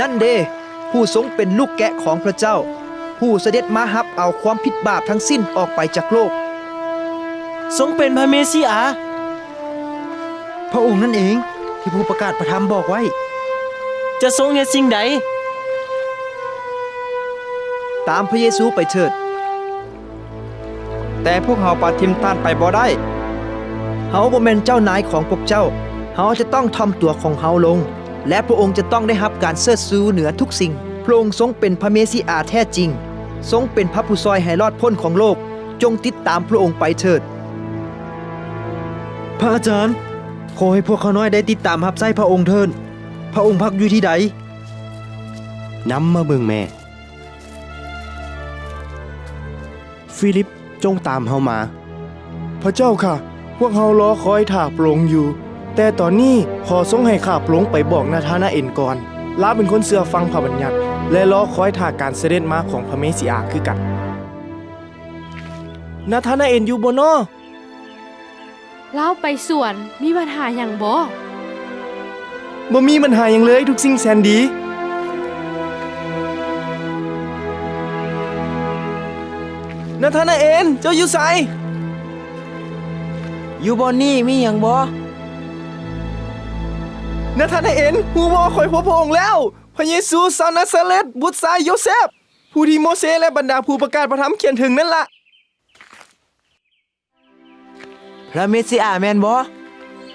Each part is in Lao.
ນັ້ນເດ ຜູ້ຊົງເປັນລູກແກະຂອງພະເຈົ້າ, ຜູ້ສະເດັດມາຮັບເອົາຄວາມຜິດບາບທັງສິ້ນອອກໄປຈາກໂລກ. ຊົງເປັນພະເມຊິອາ. ພະອົງນັ້ນເອງ ທີ່ຜູ້ປະກາດພະທຳບອກໄວ້. ຈະຊົງເຮັດສິ່ງໃດ? ຕາມພະເຢຊູໄປເຖີດ. ແຕ່ພວກເຮົາປະຖິ້ມທ່ານໄປບໍ່ໄດ້. ເຮົາບໍ່ແມ່ນເຈົ້ານາຍຂອງພວກເຈົ້າ. ເຮົາຈະຕ້ອງຖ່ອມຕົວຂອງເຮົາລົງ, ແລະ ພະອົງຈະຕ້ອງໄດ້ຮັບການເຊີດຊູເໜືອທຸກສິ່ງ. ພະອົງຊົງເປັນພະເມຊິອາແທ້ຈິງ, ຊົງເປັນພະຜູ້ຊ່ອຍໃຫ້ລອດພົ້ນຂອງໂລກ. ຈົ່ງຕິດຕາມພະອົງໄປເຖີດ. ພະອາຈານ, ຂໍໃຫ້ພວກຂ້ານ້ອຍໄດ້ຕິດຕາມຮັບໃຊ້ພະອົງເຖີດ. ພະອົງພັກຢູ່ທີ່ໃດ? ນຳມາເບິ່ງແມ່. ຟີລິບ, ຈົ່ງຕາມເຮົາມາ. ພະເຈົ້າຂ້າ, ພວກເຮົາລໍຄອຍຖ້າພະອົງຢູ່, ແຕ່ຕອນນີ້ຂໍຊົງໃຫ້ຂ້າພະອົງໄປບອກນາທານາເອນກ່ອນ. ລາວເປັນຄົນເຊື່ອຟັງພະບັນຍັດ ແລະ ລໍຄອຍຖ້າການສະເດັດມາຂອງພະເມຊິອາຄືກັນ. ນາທານາເອນຢູ່ບໍ່ນໍ? ລາວໄປສວນ, ມີບັນຫາຫຍັງບໍ່? ບໍ່ມີບັນຫາຫຍັງເລີຍ, ທຸກສິ່ງແສນດີ. ນາທານາເອນ, ເຈົ້າຢູ່ໃສ? ຢູ່ບ່ອນນີ້, ມີຫຍັງບໍ່? ນາທານາເອນ, ຮູ້ບໍ່, ຂ້ອຍພົບພະອົງແລ້ວ, ພະເຢຊູຊາວນາຊາເລັດ, ບຸດຊາຍໂຢເຊບ, ຜູ້ທີ່ໂມເຊ ແລະ ບັນດາຜູ້ປະກາດພະທຳຂຽນເຖິງນັ້ນລະ. ພະເມຊິອາແມ່ນບໍ່?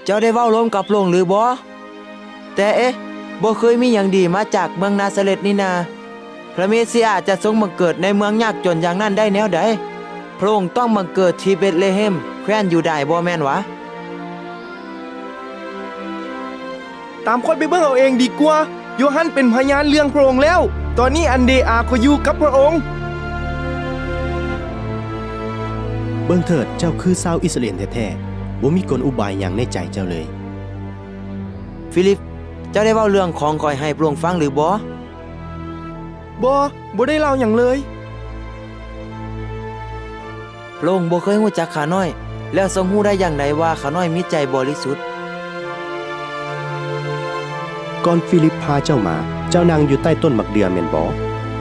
ເຈົ້າໄດ້ເວົ້າລົມກັບພະອົງຫຼືບໍ່? ແຕ່ເອະ, ບໍ່ເຄີຍມີຫຍັງດີມາຈາກເມືອງນາຊາເລັດນີ້ນາ. ພະເມຊິອາຈະຊົງບັງເກີດໃນເມືອງຍາກຈົນຢ່າງນັ້ນໄດ້ແນວໃດ? ພະອົງຕ້ອງບັງເກີດທີ່ເບັດເລເຮັມ, ແຄວ້ນຢູດາຍ, ບໍ່ແມ່ນຫວາ? ຕາມຂ້ອຍໄປເບິ່ງເອົາເອງດີກວ່າ. ໂຢຮັນເປັນພະຍານເລື່ອງພະອົງແລ້ວ. ຕອນນີ້ອັນເດອາກໍຢູ່ກັບພະອົງ. ເບິ່ງເຖີດ, ເຈົ້າຄືຊາວອິດສະຣາເອນແທ້ໆ, ບໍ່ມີກົນອຸບາຍຫຍັງໃນໃຈເຈົ້າເລີຍ. ຟີລິບ, ເຈົ້າໄດ້ເວົ້າເລື່ອງຂອງຂ້ອຍໃຫ້ພະອົງຟັງຫຼືບໍ່? ບໍ່, ບໍ່ໄດ້ເລົ່າຫຍັງເລີຍ. ພະອົງບໍ່ເຄີຍຮູ້ຈັກຂ້ານ້ອຍ, ແລ້ວຊົງຮູ້ໄດ້ຢ່າງໃດວ່າຂ້ານ້ອຍມີໃຈບໍລິສຸດ? ກ່ອນຟີລິບພາເຈົ້າມາ, ເຈົ້ານັ່ງຢູ່ໃຕ້ຕົ້ນໝາກເດື່ອແມ່ນບໍ່?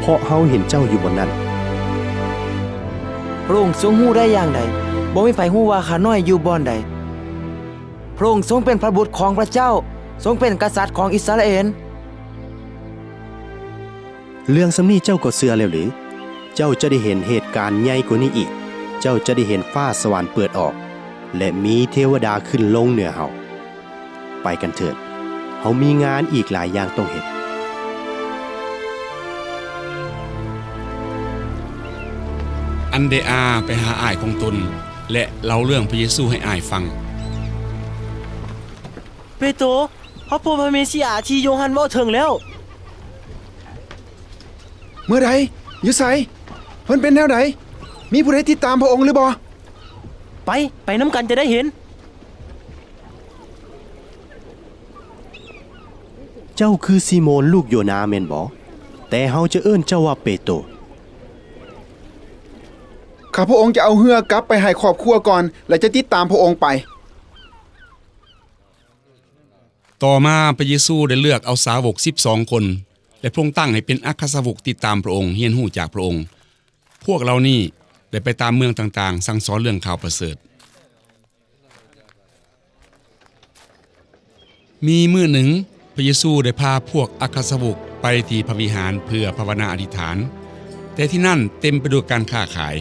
ເພາະເຮົາເຫັນເຈົ້າຢູ່ບ່ອນນັ້ນ. ພະອົງຊົງຮູ້ໄດ້ຢ່າງໃດ? ບໍ່ມີໃຜຮູ້ວ່າຂ້ານ້ອຍຢູ່ບ່ອນໃດ. ພະອົງຊົງເປັນພະບຸດຂອງພະເຈົ້າ, ຊົງເປັນກະສັດຂອງອິດສະຣາເອນ. ເລື່ອງສ່ຳນີ້ເຈົ້າກໍເຊື່ອແລ້ວຫຼື? ເຈົ້າຈະໄດ້ເຫັນເຫດການໃຫຍ່ກວ່ານີ້ອີກ. ເຈົ້າຈະໄດ້ເຫັນຟ້າສະຫວັນເປີດອອກ ແລະ ມີເທວະດາຂຶ້ນລົງເໜືອເຮົາ. ໄປກັນເຖີດ, ເຮົາມີງານອີກຫຼາຍຢ່າງຕ້ອງເຮັດ. ອັນເດອາໄປຫາອ້າຍຂອງຕົນ ແລະ ເລົ່າເລື່ອງພະເຢຊູໃຫ້ອ້າຍຟັງ. ເປໂຕ, ເຮົາພົບພະເມຊິອາທີ່ໂຢຮັນເວົ້າເຖິງແລ້ວ. ເມື່ອໃດ? ຢູ່ໃສ? ເພິ່ນເປັນແນວໃດ? ມີຜູ້ໃດຕິດຕາມພະອົງຫຼືບໍ່? ໄປ, ໄປນຳກັນຈະໄດ້ເຫັນ. ເຈົ້າຄືຊີໂມນລູກໂຢນາແມ່ນບໍ່? ແຕ່ເຮົາຈະເອີ້ນເຈົ້າວ່າເປໂຕ. ຂ້າພະອົງຈະເອົາເຮືອກັບໄປໃຫ້ຄອບຄົວກ່ອນ ແລະ ຈະຕິດຕາມພະອົງໄປ. ຕໍ່ມາພະເຢຊູໄດ້ເລືອກເອົາສາວົກສິບສອງຄົນ ແລະ ພະອົງຕັ້ງໃຫ້ເປັນອັກຄະສາວົກຕິດຕາມພະອົງ, ຮຽນຮູ້ຈາກພະອົງ. ພວກເຫຼົ່ານີ້ໄດ້ໄປຕາມເມືອງຕ່າງໆ, ສັ່ງສອນເລື່ອງຂ່າວປະເສີດ. ມີມື້ໜຶ່ງ, ພະເຢຊູໄດ້ພາພວກອັກຄະສາວົກໄປທີ່ພະວິຫານເພື່ອພາວະນາອະທິຖານ, ແຕ່ທີ່ນັ້ນເຕັມໄປດ້ວຍການຄ້າຂາຍ.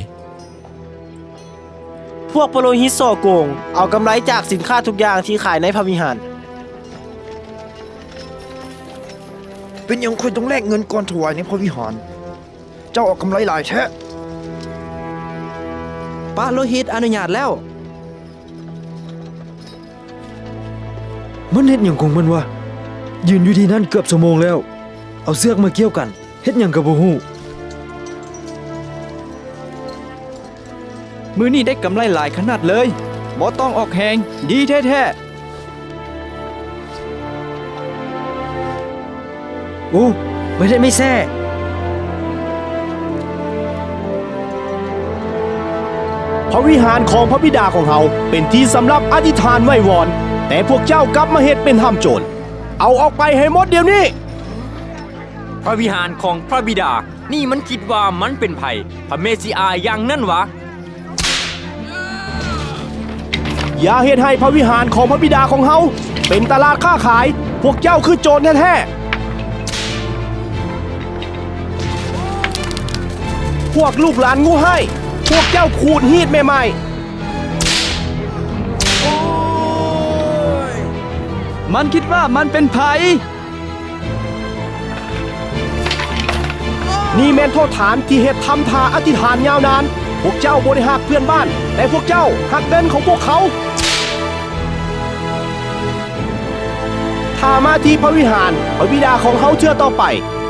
ພວກປະໂລຫິດສໍ້ໂກງ ເອົາກຳໄລຈາກສິນຄ້າທຸກຢ່າງທີ່ຂາຍໃນພະວິຫານ. ເປັນຫຍັງຂ້ອຍຕ້ອງແລກເງິນກ່ອນຖວາຍໃນພະວິຫານ? ເຈົ້າເອົາກຳໄລຫຼາຍແທ້. ປະໂລຫິດອະນຸຍາດແລ້ວ. ມັນເຮັດຫຍັງຂອງມັນວະ? ຢືນຢູ່ທີ່ນັ້ນເກືອບຊົ່ວໂມງແລ້ວ. ເອົາເຊືອກມາກ່ຽວກັນ. ເຮັດຫຍັງກໍບໍ່ຮູ້. ມື້ນີ້ໄດ້ກຳໄລຫຼາຍຂະໜາດເລີຍ. ບໍ່ຕ້ອງອອກແຮງ. ດີແທ້ໆ. ໂອ້ ໄມ້ແດ້ໄມ້ແຊ້. ພະວິຫານຂອງພະບິດາຂອງເຮົາເປັນທີ່ສຳລັບອະທິຖານໄຫວ້ວອນ, ແຕ່ພວກເຈົ້າກັບມາເຮັດເປັນຖ້ຳໂຈນ. ເອົາອອກໄປໃຫ້ໝົດດຽວນີ້. ພະວິຫານຂອງພະບິດາ ນີ້ມັນຄິດວ່າມັນເປັນໃຜ? ພະເມຊິອາຢ່າງນັ້ນຫວາ? ຢ່າເຮັດໃຫ້ພະວິຫານຂອງພະບິດາຂອງເຮົາເປັນຕະຫຼາດຄ້າຂາຍ. ພວກເຈົ້າຄືໂຈນແທ້ໆ. ພວກລູກຫຼານງູຮ້າຍ, ພວກເຈົ້າຂູດຮີດແມ່ໄມ້. ໂອ້ຍ! ມັນຄິດວ່າມັນເປັນໃຜ? ນີ້ແມ່ນໂທດຖານທີ່ເຮັດທຳທ່າອະທິຖານຍາວນານ. ພວກເຈົ້າບໍ່ໄດ້ຮັກເພື່ອນບ້ານ, ແຕ່ພວກເຈົ້າຮັກເງິນຂອງພວກເຂົາ. ຖ້າມາທີ່ພະວິຫານພະບິດາຂອງເຮົາເທື່ອຕໍ່ໄປ,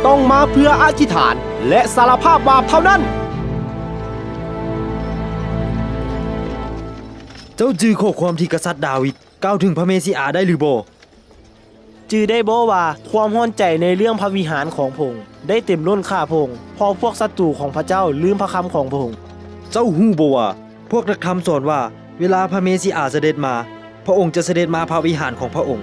ຕ້ອງມາເພື່ອອະທິຖານ ແລະ ສາລະພາບບາບເທົ່ານັ້ນ. ເຈົ້າຈື່ຂໍ້ຄວາມທີ່ກະສັດດາວິດກ່າວເຖິງພະເມຊິອາໄດ້ຫຼືບໍ່? ຈື່ໄດ້ບໍ່ວ່າຄວາມຮ້ອນໃຈໃນເລື່ອງພະວິຫານຂອງພະອົງໄດ້ເຕັມລົ້ນຂ້າພະອົງ, ເພາະພວກສັດຕູຂອງພະເຈົ້າລືມພະຄຳຂອງພະອົງ? ເຈົ້າຮູ້ບໍ່ວ່າພວກນັກທຳສອນວ່າ ເວລາພະເມຊິອາສະເດັດມາ, ພະອົງຈະສະເດັດມາພະວິຫານຂອງພະອົງ?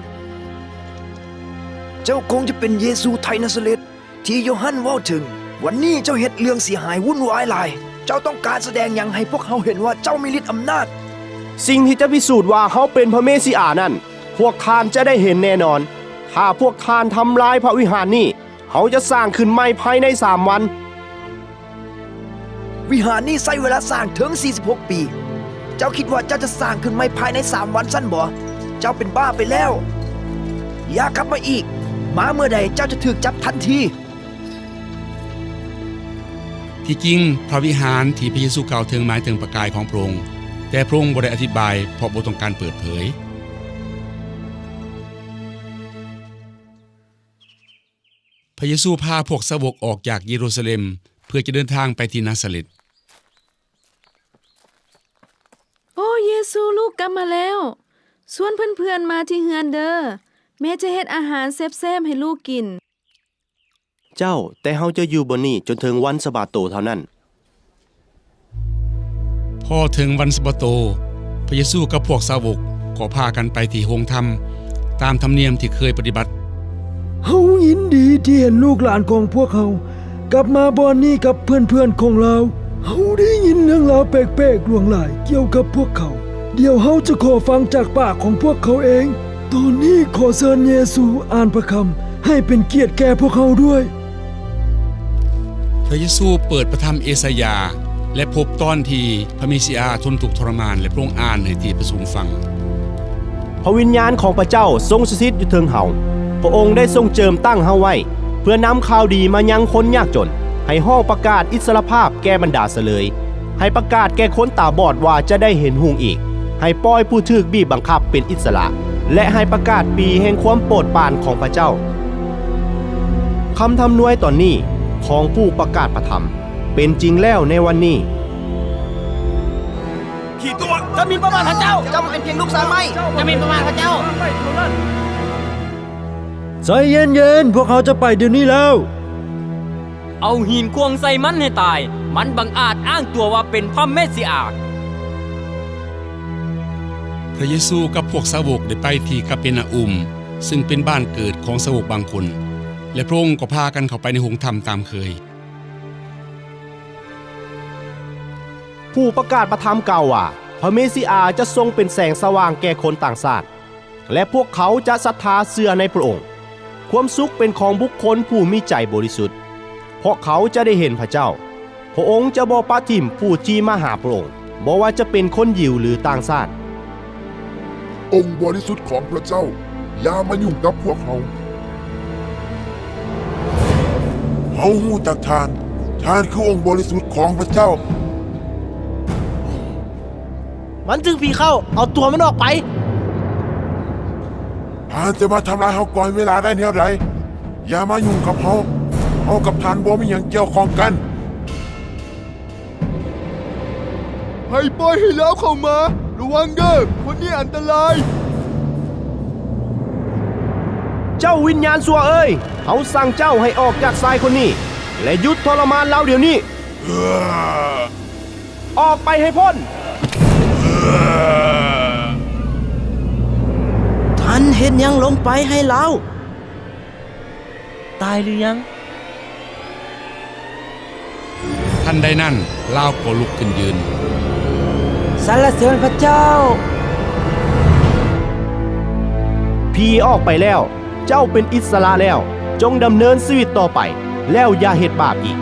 ເຈົ້າຄົງຈະເປັນເຢຊູໄທນາຊາເລັດ ທີ່ໂຢຮັນເວົ້າເຖິງ. ວັນນີ້ເຈົ້າເຮັດເລື່ອງເສຍຫາຍວຸ່ນວາຍຫຼາຍ. ເຈົ້າຕ້ອງການສະແດງຫຍັງໃຫ້ພວກເຮົາເຫັນວ່າເຈົ້າມີລິດອຳນາດ? ສິ່ງທີ່ຈະພິສູດວ່າເຮົາເປັນພະເມຊິອານັ້ນ ພວກທ່ານຈະໄດ້ເຫັນແນ່ນອນ. ຖ້າພວກທ່ານທຳລາຍພະວິຫານນີ້, ເຮົາຈະສ້າງຂຶ້ນໃໝ່ພາຍໃນສາມວັນ. ວິຫານນີ້ໃຊ້ເວລາສ້າງເຖິງສີ່ສິບຫົກປີ. ເຈົ້າຄິດວ່າເຈົ້າຈະສ້າງຂຶ້ນໃໝ່ພາຍໃນສາມວັນຊັ້ນບໍ? ເຈົ້າເປັນບ້າໄປແລ້ວ. ຢ່າກັບມາອີກ. ມາເມື່ອໃດເຈົ້າຈະຖືກຈັບທັນທີ. ທີ່ຈິງ, ພະວິຫານທີ່ພະເຢຊູກ່າວເຖິງໝາຍເຖິງພະກາຍຂອງພະອົງ, ແຕ່ພະອົງບໍ່ໄດ້ອະທິບາຍ ເພາະບໍ່ຕ້ອງການເປີດເຜີຍ. ພະເຢຊູພາພວກສາວົກອອກຈາກເຢຣູຊາເລັມ ເພື່ອຈະເດີນທາງໄປທີ່ນາຊາເລັດ. ໂອ້, ເຢຊູລູກກັບມາແລ້ວ. ຊວນເພື່ອນໆມາທີ່ເຮືອນເດີ. ແມ່ຈະເຮັດອາຫານແຊບໆໃຫ້ລູກກິນ. ເຈົ້າ, ແຕ່ເຮົາຈະຢູ່ບ່ອນນີ້ຈົນເຖິງວັນສະບາໂຕເທົ່ານັ້ນ. ພໍເຖິງວັນສະບາໂຕ, ພະເຢຊູກັບພວກສາວົກກໍພາກັນໄປທີ່ໂຮງທຳ ຕາມທຳນຽມທີ່ເຄີຍປະຕິບັດ. ເຮົາຍິນດີທີ່ເຫັນລູກຫຼານຂອງພວກເຮົາກັບມາບ່ອນນີ້ກັບເພື່ອນໆຂອງລາວ. ເຮົາໄດ້ຍິນເລື່ອງລາວແປກໆຫຼວງຫຼາຍກ່ຽວກັບພວກເຂົາ. ດຽວເຮົາຈະຂໍຟັງຈາກປາກຂອງພວກເຂົາເອງ. ຕອນນີ້ຂໍເຊີນເຢຊູອ່ານພະຄຳໃຫ້ເປັນກຽດແກ່ພວກເຮົາດ້ວຍ. ພະເຢຊູເປີດພະທຳເອຊາຍາ ແລະ ພົບຕອນທີ່ພະເມຊິອາທົນທຸກທໍລະມານ ແລະ ພະອົງອ່ານໃຫ້ທີ່ປະຊຸມຟັງ. ພະວິນຍານຂອງພະເຈົ້າຊົງສະຖິດຢູ່ເທິງເຮົາ. ພະອົງໄດ້ຊົງເຈີມຕັ້ງເຮົາໄວ້ ເພື່ອນຳຂ່າວດີມາຍັງຄົນຍາກຈົນ, ໃຫ້ຮ້ອງປະກາດອິດສະລະພາບແກ່ບັນດາສະເລີຍ, ໃຫ້ປະກາດແກ່ຄົນຕາບອດວ່າຈະໄດ້ເຫັນຮຸ່ງອີກ, ໃຫ້ປ່ອຍຜູ້ຖືກບີບບັງຄັບເປັນອິດສະຫຼະ ແລະ ໃຫ້ປະກາດປີແຫ່ງຄວາມໂປດປານຂອງພະເຈົ້າ. ຄຳທຳນວຍຕອນນີ້ຂອງຜູ້ປະກາດພະທຳເປັນຈິງແລ້ວໃນວັນນີ້. ຂີ້ຕົວະ! ເຈົ້າໝິ່ນປະມາດພະເຈົ້າ! ເຈົ້າເປັນພຽງລູກຊ່າງໄມ້! ເຈົ້າໝິ່ນປະມາດພະເຈົ້າ! ໃຈເຢັນໆ, ພວກເຮົາຈະໄປດຽວນີ້ແລ້ວ. ເອົາຫີນຂວ້າງໃສ່ມັນໃຫ້ຕາຍ! ມັນບັງອາດອ້າງຕົວວ່າເປັນພະເມຊິອາ! ພະເຢຊູກັບພວກສາວົກໄດ້ໄປທີ່ກາເປນາອຸມ, ຊຶ່ງເປັນບ້ານເກີດຂອງສາວົກບາງຄົນ, ແລະ ພະອົງກໍພາກັນເຂົ້າໄປໃນໂຮງທຳຕາມເຄີຍ. ຜູ້ປະກາດພະທຳກ່າວວ່າ, ພະເມຊິອາຈະຊົງເປັນແສງສະຫວ່າງແກ່ຄົນຕ່າງຊາດ, ແລະ ພວກເຂົາຈະສັດທາເຊື່ອໃນພະອົງ. ຄວາມສຸກເປັນຂອງບຸກຄົນຜູ້ມີໃຈບໍລິສຸດ, ເພາະເຂົາຈະໄດ້ເຫັນພະເຈົ້າ. ພະອົງຈະບໍ່ປະຖິ້ມຜູ້ທີ່ມາຫາພະອົງ, ບໍ່ວ່າຈະເປັນຄົນຢິວ ຫຼື ຕ່າງຊາດ. ອົງບໍລິສຸດຂອງພະເຈົ້າ, ຢ່າມາຫຍຸ້ງກັບພວກເຮົາ. ເຮົາຮູ້ຈັກທ່ານ, ທ່ານຄືອົງບໍລິສຸດຂອງພະເຈົ້າ. ມັນຖືກຜີເຂົ້າ, ເອົາຕົວມັນອອກໄປ. ທ່ານຈະມາທຳລາຍເຮົາກ່ອນເວລາໄດ້ແນວໃດ? ຢ່າມາຫຍຸ້ງກັບເຮົາ, ເຮົາກັບທ່ານບໍ່ມີຫຍັງກ່ຽວຂ້ອງກັນ. ໃຜປ່ອຍໃຫ້ລາວເຂົ້າມາ? ລະວັງເດີ້, ຄົນນີ້ອັນຕະລາຍ! ເຈົ້າວິນຍານຊົ່ວເອີຍ, ເຮົາສັ່ງເຈົ້າໃຫ້ອອກຈາກຊາຍຄົນນີ້ ແລະ ຢຸດທໍລະມານລາວດຽວນີ້! ອອກໄປໃຫ້ພົ້ນ! ທ່ານເຮັດຫຍັງລົງໄປໃຫ້ລາວ? ຕາຍຫຼືຍັງ? ທັນໃດນັ້ນ ລາວກໍລຸກຂຶ້ນຢືນ. ສັນລະເສີນພະເຈົ້າ! ຜີອອກໄປແລ້ວ, ເຈົ້າເປັນອິດສະຫຼະແລ້ວ, ຈົ່ງດຳເນີນຊີວິດຕໍ່ໄປ, ແລ້ວຢ່າເຮັດບາບອີກ.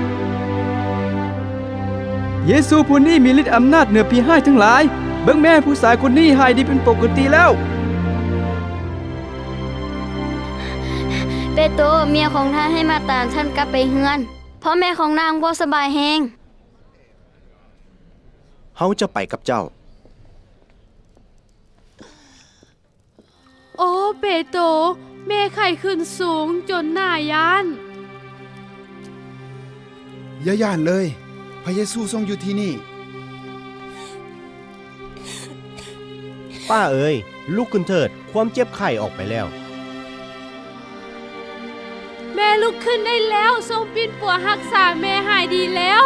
ເຢຊູຜູ້ນີ້ມີລິດອຳນາດເໜືອຜີຮ້າຍທັງຫຼາຍ. ເບິ່ງແມ້, ຜູ້ຊາຍຄົນນີ້ຫາຍດີເປັນປົກກະຕິແລ້ວ. ເປໂຕ, ເມຍຂອງທ່ານໃຫ້ມາຕາມທ່ານກັບໄປເຮືອນ, ເພາະແມ່ຂອງນາງບໍ່ສະບາຍແຮງ. ເຮົາຈະໄປກັບເຈົ້າ. ໂອ ເປໂຕ, ແມ່ໄຂ້ຂຶ້ນສູງຈົນໜ້າຢ້ານ. ຢ່າຢ້ານເລີຍ, ພະເຢຊູຊົງຢູ່ທີ່ນີ້. ປ້າເອີຍ, ລຸກຂຶ້ນເຖີດ, ຄວາມເຈັບໄຂ້ອອກໄປແລ້ວ. ແມ່ລຸກຂຶ້ນໄດ້ແລ້ວ, ຊົງປິ່ນປົວຮັກສາແມ່ຫາຍດີແລ້ວ.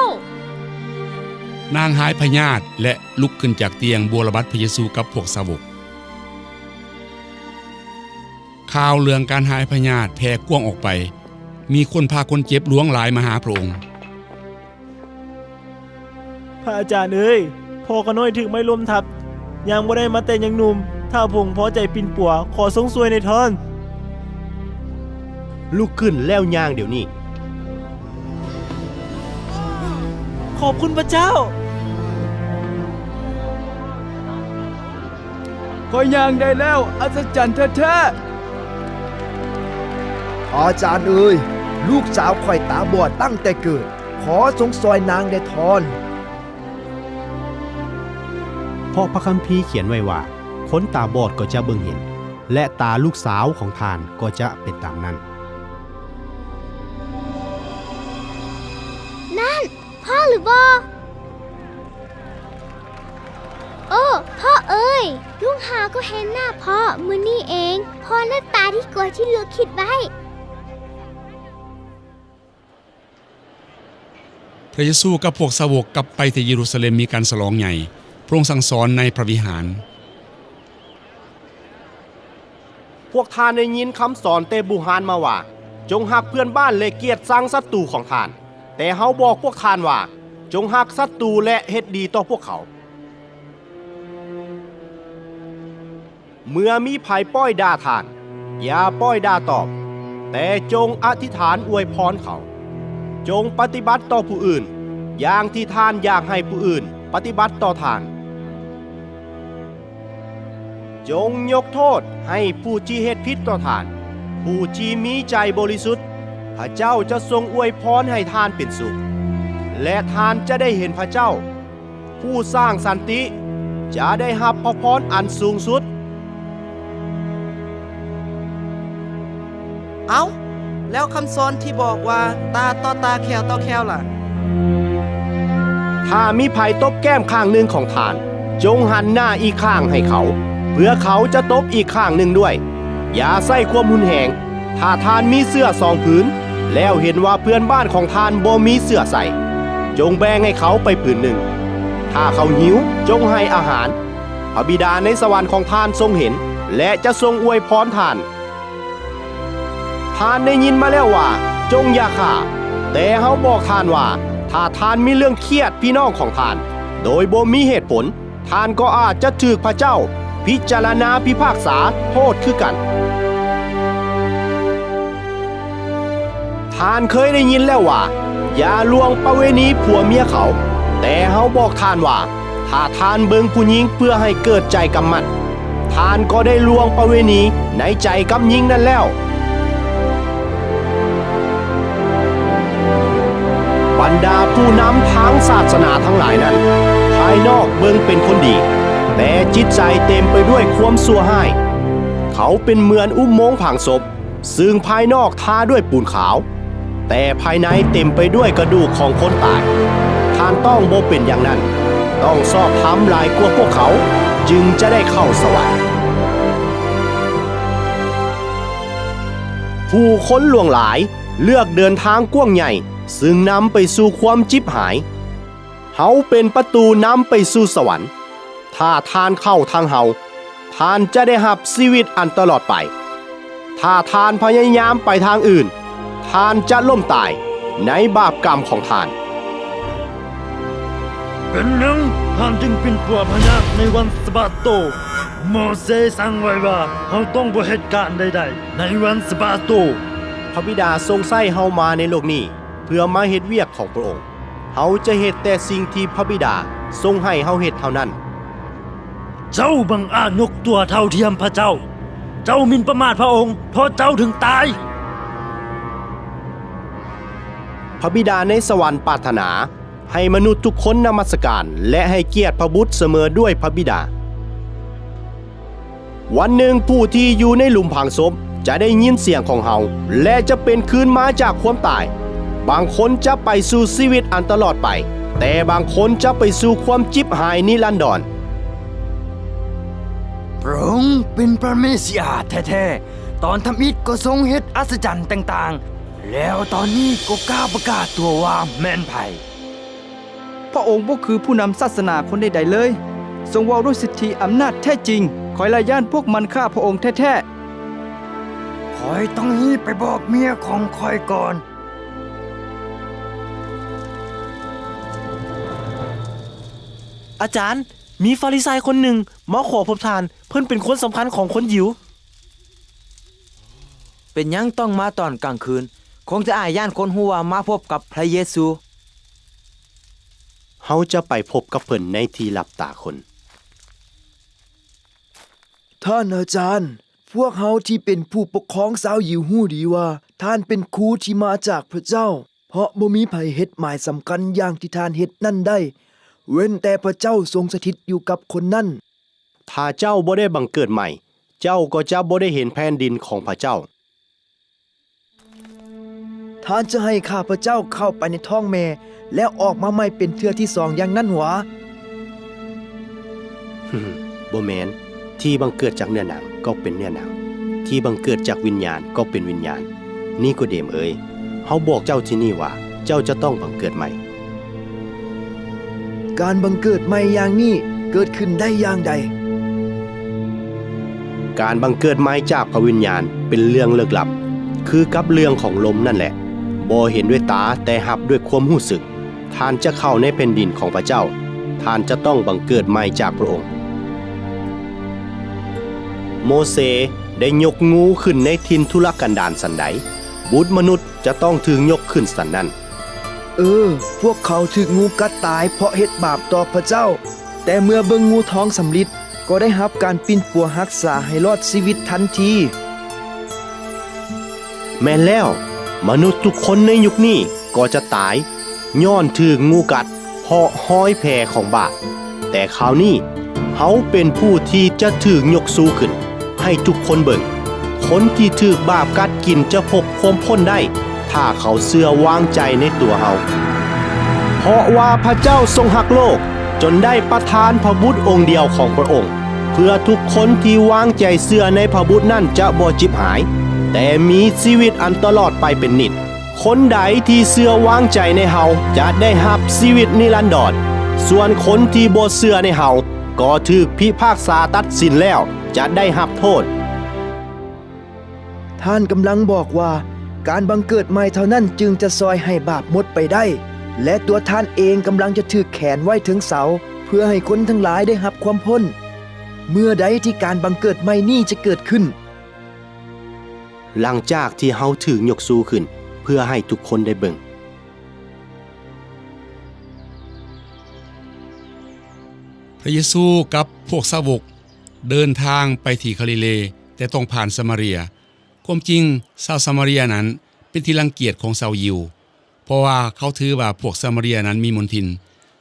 ນາງຫາຍພະຍາດ ແລະ ລຸກຂຶ້ນຈາກຕຽງ, ບົວລະບັດພະເຢຊູກັບພວກສາວົກ. ຂ່າວເລື່ອງການຫາຍພະຍາດແຜ່ກວ້າງອອກໄປ, ມີຄົນພາຄົນເຈັບຫຼວງຫຼາຍມາຫາພະອົງ. ພະອາຈານເອີຍ, ພໍ່ຂ້ານ້ອຍຖືກໄມ້ລົ້ມທັບ, ຍ່າງບໍ່ໄດ້ມາແຕ່ຍັງໜຸ່ມ. ຖ້າພະອົງພໍໃຈປິ່ນປົວ, ຂໍຊົງຊ່ວຍແດ່ທ່ານ. ລຸກຂຶ້ນແລ້ວຍ່າງດຽວນີ້. ຂອບຄຸນພະເຈົ້າ. ຂ້ອຍຍ່າງໄດ້ແລ້ວ, ອັດສະຈັນແທ້ໆ. ອາຈານເອີຍ, ລູກສາວຂ້ອຍຕາບອດຕັ້ງແຕ່ເກີດ, ຂໍຊົງຊ່ອຍນາງແດ່ທ່ານ. ເພາະພະຄຳພີຂຽນໄວ້ວ່າ, ຄົນຕາບອດກໍຈະເບິ່ງເຫັນ, ແລະ ຕາລູກສາວຂອງທ່ານກໍຈະເປັນຕາມນັ້ນ. ນັ້ນ ພໍ່ຫຼືບໍ່? ໂອ້ ພໍ່ເອີຍ, ລູກຫາກໍເຫັນໜ້າພໍ່ມື້ນີ້ເອງ. ພໍ່ໜ້າຕາດີກວ່າທີ່ລູກຄິດໄວ້. ພະເຢຊູກັບພວກສາວົກກັບໄປທີ່ເຢຣູຊາເລັມ, ມີການສະຫຼອງໃຫຍ່. ພະອົງສັ່ງສອນໃນພະວິຫານ. ພວກທ່ານໄດ້ຍິນຄຳສອນແຕ່ບູຮານມາວ່າ, ຈົ່ງຮັກເພື່ອນບ້ານ ແລະ ກຽດຊັງສັດຕູຂອງທ່ານ. ແຕ່ເຮົາບອກພວກທ່ານວ່າ, ຈົ່ງຮັກສັດຕູ ແລະ ເຮັດດີຕໍ່ພວກເຂົາ. ເມື່ອມີໃຜປ້ອຍດ່າທ່ານ, ຢ່າປ້ອຍດ່າຕອບ, ແຕ່ຈົ່ງອະທິຖານອວຍພອນເຂົາ. ຈົ່ງປະຕິບັດຕໍ່ຜູ້ອື່ນ ຢ່າງທີ່ທ່ານຢາກໃຫ້ຜູ້ອື່ນປະຕິບັດຕໍ່ທ່ານ. ຈົ່ງຍົກໂທດໃຫ້ຜູ້ທີ່ເຮັດຜິດຕໍ່ທ່ານ, ຜູ້ທີ່ມີໃຈບໍລິສຸດ. ພະເຈົ້າຈະຊົງອວຍພອນໃຫ້ທ່ານເປັນສຸກ, ແລະ ທ່ານຈະໄດ້ເຫັນພະເຈົ້າ, ຜູ້ສ້າງສັນຕິ, ຈະໄດ້ຮັບພະພອນອັນສູງສຸດ. ເອົ້າ, ແລ້ວຄຳສອນທີ່ບອກວ່າ ຕາຕໍ່ຕາ ແຂ້ວຕໍ່ແຂ້ວລະ? ຖ້າມີໃຜຕົບແກ້ມຂ້າງໜຶ່ງຂອງທ່ານ, ຈົ່ງຫັນໜ້າອີກຂ້າງໃຫ້ເຂົາ, ເພື່ອເຂົາຈະຕົບອີກຂ້າງໜຶ່ງດ້ວຍ. ຢ່າໃຊ້ຄວາມຮຸນແຮງ. ຖ້າທ່ານມີເສື້ອສອງຜືນ, ແລ້ວເຫັນວ່າເພື່ອນບ້ານຂອງທ່ານບໍ່ມີເສື້ອໃສ່, ຈົ່ງແບ່ງໃຫ້ເຂົາໄປຜືນໜຶ່ງ. ຖ້າເຂົາຫິວ, ຈົ່ງໃຫ້ອາຫານ. ພະບິດາໃນສະຫວັນຂອງທ່ານຊົງເຫັນ ແລະ ຈະຊົງອວຍພອນທ່ານ. ທ່ານໄດ້ຍິນມາແລ້ວວ່າ, ຈົ່ງຢ່າຂ້າ. ແຕ່ເຮົາບອກທ່ານວ່າ, ຖ້າທ່ານມີເລື່ອງຄຽດພີ່ນ້ອງຂອງທ່ານ ໂດຍບໍ່ມີເຫດຜົນ, ທ່ານກໍອາດຈະຖືກພະເຈົ້າພິຈາລະນາພິພາກສາໂທດຄືກັນ. ທ່ານເຄີຍໄດ້ຍິນແລ້ວວ່າ, ຢ່າລ່ວງປະເວນີຜົວເມຍເຂົາ. ແຕ່ເຮົາບອກທ່ານວ່າ, ຖ້າທ່ານເບິ່ງຜູ້ຍິງເພື່ອໃຫ້ເກີດໃຈກຳໝັດ, ທ່ານກໍໄດ້ລ່ວງປະເວນີໃນໃຈກັບຍິງນັ້ນແລ້ວ. ບັນດາຜູ້ນຳທາງສາສະໜາທັງຫຼາຍນັ້ນ, ພາຍນອກເບິ່ງເປັນຄົນດີ, ແຕ່ຈິດໃຈເຕັມໄປດ້ວຍຄວາມຊົ່ວຮ້າຍ. ເຂົາເປັນເໝືອນອຸໂມງຝັງສົບ, ຊຶ່ງພາຍນອກທາດ້ວຍປູນຂາວ, ແຕ່ພາຍໃນເຕັມໄປດ້ວຍກະດູກຂອງຄົນຕາຍ. ທ່ານຕ້ອງບໍ່ເປັນຢ່າງນັ້ນ, ຕ້ອງຊອບທຳຫຼາຍກວ່າພວກເຂົາ, ຈຶ່ງຈະໄດ້ເຂົ້າສະຫວັນ. ຜູ້ຄົນຫຼວງຫຼາຍເລືອກເດີນທາງກວ້າງໃຫຍ່, ຊຶ່ງນຳໄປສູ່ຄວາມຈິບຫາຍ. ເຮົາເປັນປະຕູນຳໄປສູ່ສະຫວັນ. ຖ້າທ່ານເຂົ້າທາງເຮົາ, ທ່ານຈະໄດ້ຮັບຊີວິດອັນຕະຫຼອດໄປ. ຖ້າທ່ານພະຍາຍາມໄປທາງອື່ນ, ທ່ານຈະລົ້ມຕາຍໃນບາບກຳຂອງທ່ານ. ເປັນຫຍັງທ່ານຈຶ່ງປິ່ນປົວພະຍາດໃນວັນສະບາດໂຕ? ໂມເຊສັ່ງໄວ້ວ່າເຮົາຕ້ອງບໍ່ເຮັດການໃດໆໃນວັນສະບາດໂຕ. ພະບິດາຊົງໃຊ້ເຮົາມາໃນໂລກນີ້ ເພື່ອມາເຮັດວຽກຂອງພະອົງ. ເຮົາຈະເຮັດແຕ່ສິ່ງທີ່ພະບິດາຊົງໃຫ້ເຮົາເຮັດເທົ່ານັ້ນ. ເຈົ້າບັງອາດຍົກຕົວເທົ່າທຽມພະເຈົ້າ. ເຈົ້າໝິ່ນປະໝາດພະອົງ, ເພາະເຈົ້າເຖິງຕາຍ. ພະບິດາໃນສະຫວັນປາດຖະໜາໃຫ້ມະນຸດທຸກຄົນນະມັດສະການ ແລະ ໃຫ້ກຽດພະບຸດສະເໝີດ້ວຍພະບິດາ. ວັນໜຶ່ງຜູ້ທີ່ຢູ່ໃນຫຼຸມຝັງສົບຈະໄດ້ຍິນສຽງຂອງເຮົາ ແລະ ຈະເປັນຄືນມາຈາກຄວາມຕາຍ. ບາງຄົນຈະໄປສູ່ຊີວິດອັນຕະຫຼອດໄປ, ແຕ່ບາງຄົນຈະໄປສູ່ຄວາມຈິບຫາຍນິລັນດອນ. ພະອົງເປັນພະເມຊິອາແທ້ໆ. ຕອນທຳອິດກໍຊົງເຮັດອັດສະຈັນຕ່າງໆ, ແລ້ວຕອນນີ້ກໍກ້າປະກາດຕົວວ່າແມ່ນໃຜ. ພະອົງບໍ່ຄືຜູ້ນຳສາສະໜາຄົນໃດໆເລີຍ. ຊົງເວົ້າດ້ວຍສິດທິອຳນາດແທ້ຈິງ. ຂ້ອຍລະຢ້ານພວກມັນຂ້າພະອົງແທ້ໆ. ຂ້ອຍຕ້ອງຮີບໄປບອກເມຍຂອງຂ້ອຍກ່ອນ. ອາຈານ, ມີຟາຣິໄຊຄົນໜຶ່ງມາຂໍພົບທ່ານ. ເພິ່ນເປັນຄົນສຳຄັນຂອງຄົນຢິວ. ເປັນຫຍັງຕ້ອງມາຕອນກາງຄືນ? ຄົງຈະອາຍຢ້ານຄົນຮູ້ວ່າມາພົບກັບພະເຢຊູ. ເຮົາຈະໄປພົບກັບເພິ່ນໃນທີ່ລັບຕາຄົນ. ທ່ານອາຈານ, ພວກເຮົາທີ່ເປັນຜູ້ປົກຄອງຊາວຢິວຮູ້ດີວ່າທ່ານເປັນຄູທີ່ມາຈາກພະເຈົ້າ, ເພາະບໍ່ມີໃຜເຮັດໝາຍສຳຄັນຢ່າງທີ່ທ່ານເຮັດນັ້ນໄດ້, ເວັ້ນແຕ່ພະເຈົ້າຊົງສະຖິດຢູ່ກັບຄົນນັ້ນ. ຖ້າເຈົ້າບໍ່ໄດ້ບັງເກີດໃໝ່, ເຈົ້າກໍຈະບໍ່ໄດ້ເຫັນແຜ່ນດິນຂອງພະເຈົ້າ. ທ່ານຈະໃຫ້ຂ້າພະເຈົ້າເຂົ້າໄປໃນທ້ອງແມ່ ແລ້ວອອກມາໃໝ່ເປັນເທື່ອທີສອງຢ່າງນັ້ນຫວາ? ບໍ່ແມ່ນ. ທີ່ບັງເກີດຈາກເນື້ອໜັງກໍເປັນເນື້ອໜັງ, ທີ່ບັງເກີດຈາກວິນຍານກໍເປັນວິນຍານ. ນີໂກເດມເອີຍ, ເຮົາບອກເຈົ້າທີ່ນີ້ວ່າເຈົ້າຈະຕ້ອງບັງເກີດໃໝ່. ການບັງເກີດໃໝ່ຢ່າງນີ້ເກີດຂຶ້ນໄດ້ຢ່າງໃດ? ການບັງເກີດໃໝ່ຈາກພະວິນຍານເປັນເລື່ອງເລິກລັບ, ຄືກັບເລື່ອງຂອງລົມນັ້ນແຫຼະ, ບໍ່ເຫັນດ້ວຍຕາ, ແຕ່ຮັບດ້ວຍຄວາມຮູ້ສຶກ. ທ່ານຈະເຂົ້າໃນແຜ່ນດິນຂອງພະເຈົ້າ, ທ່ານຈະຕ້ອງບັງເກີດໃໝ່ຈາກພະອົງ. ໂມເຊໄດ້ຍົກງູຂຶ້ນໃນຖິ່ນທຸລະກັນດານສັນໃດ, ບຸດມະນຸດຈະຕ້ອງຖືກຍົກຂຶ້ນສັນນັ້ນ. ເອີ, ພວກເຂົາຖືກງູກັດຕາຍເພາະເຮັດບາບຕໍ່ພະເຈົ້າ, ແຕ່ເມື່ອເບິ່ງງູທອງສຳລິດ, ກໍໄດ້ຮັບການປິ່ນປົວຮັກສາໃຫ້ລອດຊີວິດທັນທີ. ແມ່ນແລ້ວ, ມະນຸດທຸກຄົນໃນຍຸກນີ້ກໍຈະຕາຍ ຍ້ອນຖືກງູກັດ ເພາະຮອຍແຜຂອງບາບ. ແຕ່ຄາວນີ້ເຮົາເປັນຜູ້ທີ່ຈະຖືກຍົກຊູຂຶ້ນໃຫ້ທຸກຄົນເບິ່ງ. ຄົນທີ່ຖືກບາບກັດກິນຈະພົບຄວາມພົ້ນໄດ້ ຖ້າເຂົາເຊື່ອວາງໃຈໃນຕົວເຮົາ. ເພາະວ່າພະເຈົ້າຊົງຮັກໂລກ ຈົນໄດ້ປະທານພະບຸດອົງດຽວຂອງພະອົງ, ເພື່ອທຸກຄົນທີ່ວາງໃຈເຊື່ອໃນພະບຸດນັ້ນຈະບໍ່ຈິບຫາຍ, ແຕ່ມີຊີວິດອັນຕະຫຼອດໄປເປັນນິດ. ຄົນໃດທີ່ເຊື່ອວາງໃຈໃນເຮົາຈະໄດ້ຮັບຊີວິດນິລັນດອນ, ສ່ວນຄົນທີ່ບໍ່ເຊື່ອໃນເຮົາກໍຖືກພິພາກສາຕັດສິນແລ້ວຈະໄດ້ຮັບໂທດ. ທ່ານກຳລັງບອກວ່າ ການບັງເກີດໃໝ່ເທົ່ານັ້ນຈຶ່ງຈະຊ່ອຍໃຫ້ບາບໝົດໄປໄດ້, ແລະ ຕົວທ່ານເອງກຳລັງຈະຖືກແຂວນໄວ້ເທິງເສົາ ເພື່ອໃຫ້ຄົນທັງຫຼາຍໄດ້ຮັບຄວາມພົ້ນ. ເມື່ອໃດທີ່ການບັງເກີດໃໝ່ນີ້ຈະເກີດຂຶ້ນ? ຫຼັງຈາກທີ່ເຮົາຖືກຍົກຊູຂຶ້ນເພື່ອໃຫ້ທຸກຄົນໄດ້ເບິ່ງ. ພະເຢຊູກັບພວກສາວົກເດີນທາງໄປທີ່ກາລີເລ, ແຕ່ຕ້ອງຜ່ານສະມາເຣຍ. ຄວາມຈິງ, ຊາວສະມາເຣຍນັ້ນເປັນທີ່ລັງກຽດຂອງຊາວຢິວ, ເພາະວ່າເຂົາຖືວ່າພວກສະມາເຣຍນັ້ນມີມົນທິນ.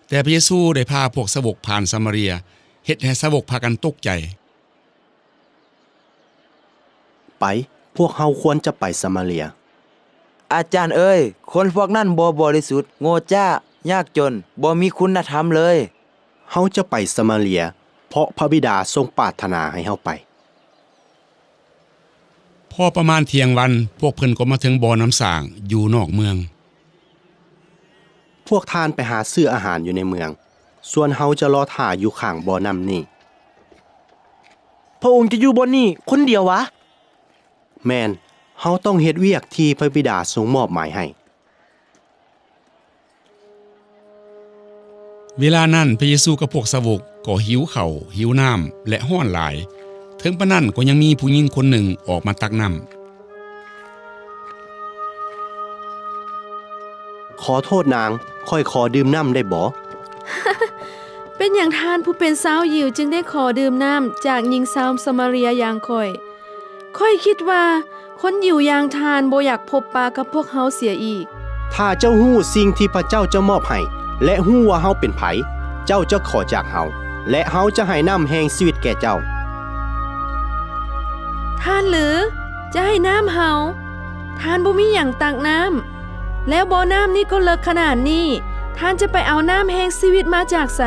ແຕ່ພະເຢຊູໄດ້ພາພວກສາວົກຜ່ານສະມາເຣຍ, ເຮັດໃຫ້ສາວົກພາກັນຕົກໃຈ. ໄປ, ພວກເຮົາຄວນຈະໄປສະມາເຣຍ. ອາຈານເອີຍ, ຄົນພວກນັ້ນບໍ່ບໍລິສຸດ, ໂງ່ຈ້າ, ຍາກຈົນ, ບໍ່ມີຄຸນນະທຳເລີຍ. ເຮົາຈະໄປສະມາເຣຍ, ເພາະພະບິດາຊົງປາດຖະໜາໃຫ້ເຮົາໄປ. ພໍປະມານທ່ຽງວັນ, ພວກເພິ່ນກໍມາເຖິງບໍ່ນ້ຳສ້າງຢູ່ນອກເມືອງ. ພວກທ່ານໄປຫາຊື້ອາຫານຢູ່ໃນເມືອງ, ສ່ວນເຮົາຈະລໍຖ້າຢູ່ຂ້າງບໍ່ນ້ຳນີ້. ພະອົງຈະຢູ່ບ່ອນນີ້ຄົນດຽວຫວາ? ແມ່ນ, ເຮົາຕ້ອງເຮັດວຽກທີ່ພະບິດາຊົງມອບໝາຍໃຫ້. ເວລານັ້ນພະເຢຊູກັບພວກສາວົກກໍຫິວເຂົ້າ, ຫິວນ້ຳ ແລະ ຮ້ອນຫຼາຍ. ເຖິງປານນັ້ນກໍຍັງມີຜູ້ຍິງຄົນໜຶ່ງອອກມາຕັກນ້ຳ. ຂໍໂທດນາງ, ຂ້ອຍຂໍດື່ມນ້ຳໄດ້ບໍ່? ເປັນຫຍັງທ່ານຜູ້ເປັນຊາວຢິວຈຶ່ງໄດ້ຂໍດື່ມນ້ຳຈາກຍິງຊາວສະມາເຣຍຢ່າງຂ້ອຍ? ຂ້ອຍຄິດວ່າຄົນຢິວຢ່າງທ່ານບໍ່ຢາກພົບປະກັບພວກເຮົາເສຍອີກ. ຖ້າເຈົ້າຮູ້ສິ່ງທີ່ພະເຈົ້າຈະມອບໃຫ້ ແລະ ຮູ້ວ່າເຮົາເປັນໃຜ, ເຈົ້າຈະຂໍຈາກເຮົາ, ແລະ ເຮົາຈະໃຫ້ນ້ຳແຫ່ງຊີວິດແກ່ເຈົ້າ. ທ່ານຫຼື ຈະໃຫ້ນ້ຳເຮົາ? ທ່ານບໍ່ມີຫຍັງຕັກນ້ຳ, ແລ້ວບໍ່ນ້ຳນີ້ກໍເລິກຂະໜາດນີ້, ທ່ານຈະໄປເອົານ້ຳແຫ່ງຊີວິດມາຈາກໃສ?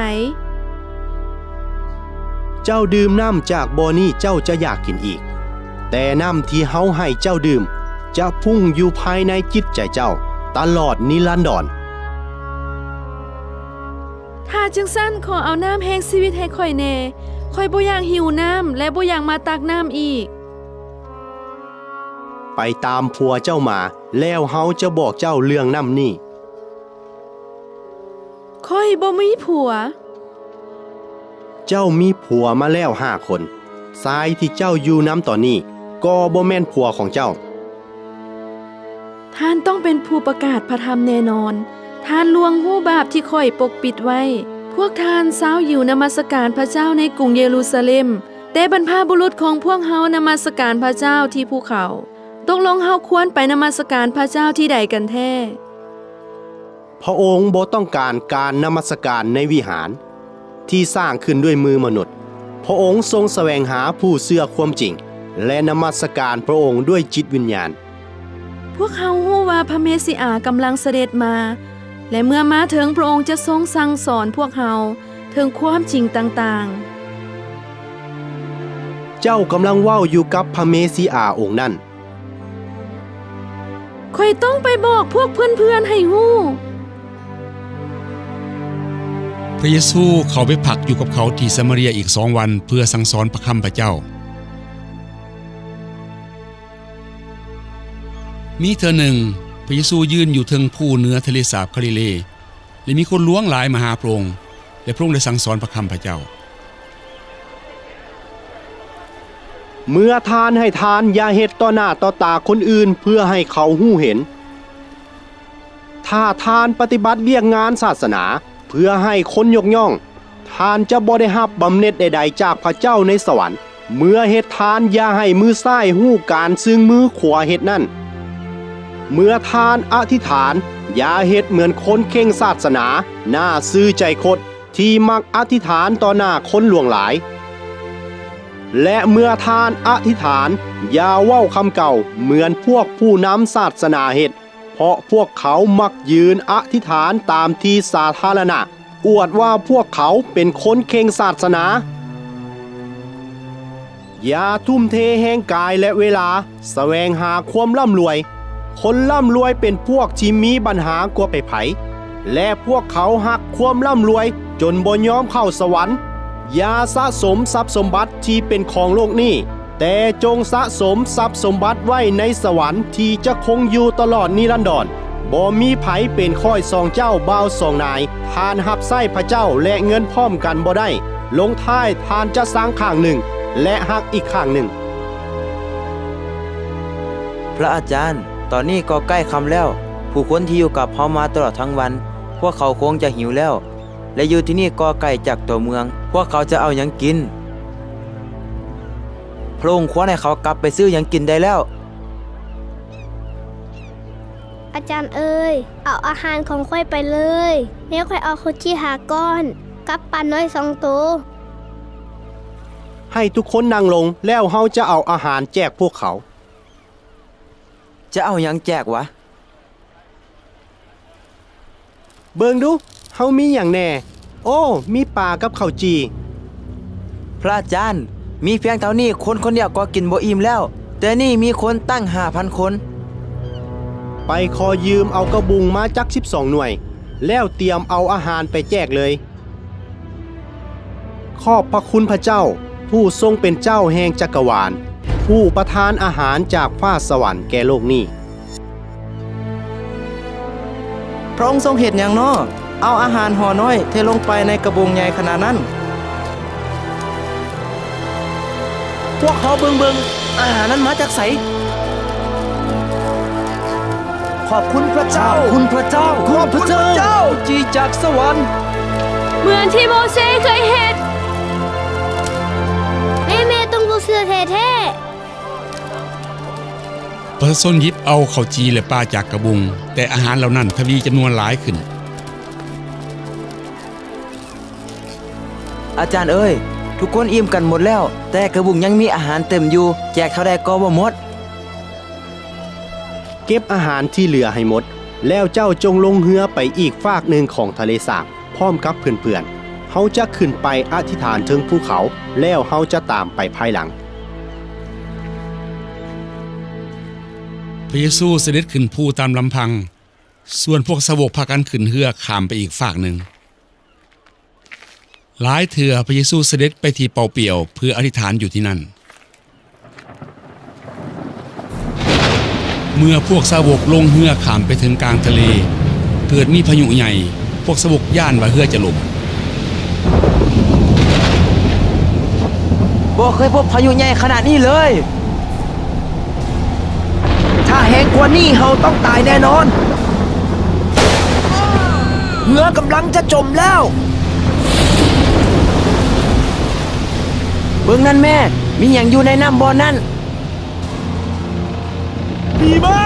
ເຈົ້າດື່ມນ້ຳຈາກບໍ່ນີ້ເຈົ້າຈະຢາກກິນອີກ, ແຕ່ນ້ຳທີ່ເຮົາໃຫ້ເຈົ້າດື່ມ ຈະພຸ້ງຢູ່ພາຍໃນຈິດໃຈເຈົ້າຕະຫຼອດນິລັນດອນ. ຖ້າຈັ່ງຊັ້ນ, ຂໍເອົານ້ຳແຫ່ງຊີວິດໃຫ້ຂ້ອຍແດ່. ຂ້ອຍບໍ່ຢາກຫິວນ້ຳ ແລະ ບໍ່ຢາກມາຕັກນ້ຳອີກ. ໄປຕາມຜົວເຈົ້າມາ, ແລ້ວເຮົາຈະບອກເຈົ້າເລື່ອງນ້ຳນີ້. ຂ້ອຍບໍ່ມີຜົວ. ເຈົ້າມີຜົວມາແລ້ວຫ້າຄົນ. ຊາຍທີ່ເຈົ້າຢູ່ນຳຕອນນີ້ກໍບໍ່ແມ່ນຜົວຂອງເຈົ້າ. ທ່ານຕ້ອງເປັນຜູ້ປະກາດພະທຳແນ່ນອນ. ທ່ານລ່ວງຮູ້ບາບທີ່ຂ້ອຍປົກປິດໄວ້. ພວກທ່ານຊາວຢິວນະມັດສະການພະເຈົ້າໃນກຸງເຢຣູຊາເລັມ, ແຕ່ບັນພະບຸລຸດຂອງພວກເຮົານະມັດສະການພະເຈົ້າທີ່ພູເຂົາ. ຕົກລົງເຮົາຄວນໄປນະມັດສະການພະເຈົ້າທີ່ໃດກັນແທ້? ພະອົງບໍ່ຕ້ອງການການນະມັດສະການໃນວິຫານທີ່ສ້າງຂຶ້ນດ້ວຍມືມະນຸດ. ພະອົງຊົງສະແຫວງຫາຜູ້ເຊື່ອຄວາມຈິງ ແລະ ນະມັດສະການພະອົງດ້ວຍຈິດວິນຍານ. ພວກເຮົາຮູ້ວ່າພະເມຊິອາກຳລັງສະເດັດມາ, ແລະ ເມື່ອມາເຖິງ, ພະອົງຈະຊົງສັ່ງສອນພວກເຮົາເຖິງຄວາມຈິງຕ່າງໆ. ເຈົ້າກຳລັງເວົ້າຢູ່ກັບພະເມຊິອາອົງນັ້ນ. ຂ້ອຍຕ້ອງໄປບອກພວກເພື່ອນໆໃຫ້ຮູ້. ພະເຢຊູເຂົ້າໄປພັກຢູ່ກັບເຂົາທີ່ສະມາເຣຍອີກສອງວັນ ເພື່ອສັ່ງສອນພະຄຳພະເຈົ້າ. ມີເທື່ອໜຶ່ງ, ພະເຢຊູຢືນຢູ່ເທິງພູເໜືອທະເລສາບກາລີເລ. ແລະ ມີຄົນຫຼວງຫຼາຍມາຫາພະອົງ, ແລະ ພະອົງໄດ້ສັ່ງສອນພະຄຳພະເຈົ້າ. ເມື່ອທ່ານໃຫ້ທານ, ຢ່າເຮັດຕໍ່ໜ້າຕໍ່ຕາຄົນອື່ນເພື່ອໃຫ້ເຂົາຮູ້ເຫັນ. ຖ້າທ່ານປະຕິບັດວຽກງານສາສະໜາເພື່ອໃຫ້ຄົນຍົກຍ້ອງ, ທ່ານຈະບໍ່ໄດ້ຮັບບຳເໜັດໃດໆຈາກພະເຈົ້າໃນສະຫວັນ. ເມື່ອເຮັດທານ, ຢ່າໃຫ້ມືຊ້າຍຮູ້ການຊຶ່ງມືຂວາເຮັດນັ້ນ. ເມື່ອທ່ານອະທິຖານ, ຢ່າເຮັດເໝືອນຄົນເຄັ່ງສາສະໜາໜ້າຊື່ໃຈຄົດ ທີ່ມັກອະທິຖານຕໍ່ໜ້າຄົນຫຼວງຫຼາຍ. ແລະ ເມື່ອທ່ານອະທິຖານ, ຢ່າເວົ້າຄຳເກົ່າເໝືອນພວກຜູ້ນຳສາສະໜາເຮັດ, ເພາະພວກເຂົາມັກຢືນອະທິຖານຕາມທີ່ສາທາລະນະ, ອວດວ່າພວກເຂົາເປັນຄົນເຄັ່ງສາສະໜາ. ຢ່າທຸ່ມເທແຮງກາຍ ແລະ ເວລາສະແຫວງຫາຄວາມລ່ຳລວຍ. ຄົນລ່ຳລວຍເປັນພວກທີ່ມີບັນຫາກວ່າໃຜໆ ແລະ ພວກເຂົາຮັກຄວາມລ່ຳລວຍຈົນບໍ່ຍອມເຂົ້າສະຫວັນ. ຢ່າສະສົມຊັບສົມບັດທີ່ເປັນຂອງໂລກນີ້, ແຕ່ຈົ່ງສະສົມຊັບສົມບັດໄວ້ໃນສະຫວັນທີ່ຈະຄົງຢູ່ຕະຫຼອດນິລັນດອນ. ບໍ່ມີໃຜເປັນຂ້ອຍສອງເຈົ້າບ່າວສອງນາຍ, ທ່ານຮັບໃຊ້ພະເຈົ້າ ແລະ ເງິນພ້ອມກັນບໍ່ໄດ້. ລົງທ້າຍທ່ານຈະຊັງຂ້າງໜຶ່ງ ແລະ ຮັກອີກຂ້າງໜຶ່ງ. ພະອາຈານ, ຕອນນີ້ກໍໃກ້ຄ່ຳແລ້ວ. ຜູ້ຄົນທີ່ຢູ່ກັບເຮົາມາຕະຫຼອດທັງວັນ, ພວກເຂົາຄົງຈະຫິວແລ້ວ ແລະ ຢູ່ທີ່ນີ້ກໍໄກຈາກຕົວເມືອງ. ພວກເຂົາຈະເອົາຫຍັງກິນ? ພະອົງຄວນໃຫ້ເຂົາກັບໄປຊື້ຫຍັງກິນໄດ້ແລ້ວ. ອາຈານເອີຍ, ເອົາອາຫານຂອງຂ້ອຍໄປເລີຍ. ແມ່ຂ້ອຍເອົາເຂົ້າຈີ່ຫ້າກ້ອນ ກັບປານ້ອຍສອງໂຕ. ໃຫ້ທຸກຄົນນັ່ງລົງ, ແລ້ວເຮົາຈະເອົາອາຫານແຈກພວກເຂົາ. ຈະເອົາຫຍັງແຈກວະ? ເບິ່ງດູ, ເຮົາມີຫຍັງແດ່? ໂອ້, ມີປາກັບເຂົ້າຈີ່. ພະອາຈານ, ມີພຽງເທົ່ານີ້ຄົນຄົນດຽວກໍກິນບໍ່ອີ່ມແລ້ວ, ແຕ່ນີ້ມີຄົນຕັ້ງຫ້າພັນຄົນ. ໄປຂໍຢືມເອົາກະບຸງມາຈັກສິບສອງໜ່ວຍ, ແລ້ວຕຽມເອົາອາຫານໄປແຈກເລີຍ. ຂອບພະຄຸນພະເຈົ້າ, ຜູ້ຊົງເປັນເຈົ້າແຫ່ງຈັກກະວານ, ຜູ້ປະທານອາຫານຈາກຟ້າສະຫວັນແກ່ໂລກນີ້. ພະອົງຊົງເຮັດຫຍັງນໍ? ເອົາອາຫານຫໍ່ນ້ອຍເທລົງໄປໃນກະບົງໃຫຍ່ຂະໜາດນັ້ນ. ພວກເຮົາເບິ່ງເບິ່ງ ອາຫານນັ້ນມາຈາກໃສ? ຂອບຄຸນພຣະເຈົ້າ! ຂອບຄຸນພຣະເຈົ້າ! ຂອບຄຸນພຣະເຈົ້າ! ຈີຈາກສະຫວັນ ເໝືອນທີ່ໂມເຊເຄີຍເຮັດ. ແມ່ໆຕ້ອງບໍ່ເຊື່ອແທ້ໆ. ປະຊາຊົນຫຍິບເອົາເຂົ້າຈີ່ ແລະ ປາຈາກກະບົງ, ແຕ່ອາຫານເຫຼົ່ານັ້ນທະວີຈຳນວນຫຼາຍຂຶ້ນ. ອາຈານເອີຍ, ທຸກຄົນອີ່ມກັນໝົດແລ້ວ, ແຕ່ກະບຸງຍັງມີອາຫານເຕັມຢູ່, ແຈກເທົ່າໃດກໍບໍ່ໝົດ. ເກັບອາຫານທີ່ເຫຼືອໃຫ້ໝົດ, ແລ້ວເຈົ້າຈົ່ງລົງເຮືອໄປອີກຟາກໜຶ່ງຂອງທະເລສາບ ພ້ອມກັບເພື່ອນໆ. ເຮົາຈະຂຶ້ນໄປອະທິຖານເທິງພູເຂົາ, ແລ້ວເຮົາຈະຕາມໄປພາຍຫຼັງ. ພະເຢຊູສະເດັດຂຶ້ນພູຕາມລຳພັງ, ສ່ວນພວກສາວົກພາກັນຂຶ້ນເຮືອຂ້າມໄປອີກຟາກໜຶ່ງ. ຫຼາຍເທື່ອພະເຢຊູສະເດັດໄປທີ່ເປົ່າປ່ຽວເພື່ອອະທິຖານຢູ່ທີ່ນັ້ນ. ເມື່ອພວກສາວົກລົງເຮືອຂ້າມໄປເຖິງກາງທະເລ, ເກີດມີພາຍຸໃຫຍ່, ພວກສາວົກຢ້ານວ່າເຮືອຈະລົ້ມ. ບໍ່ເຄີຍພົບພາຍຸໃຫຍ່ຂະໜາດນີ້ເລີຍ. ຖ້າແຮງກວ່ານີ້ເຮົາຕ້ອງຕາຍແນ່ນອນ. ເຮືອກຳລັງຈະຈົມແລ້ວ. ເບິ່ງນັ້ນແມ່, ມີຫຍັງຢູ່ໃນນ້ຳບ່ອນນັ້ນ? ຜີມາ!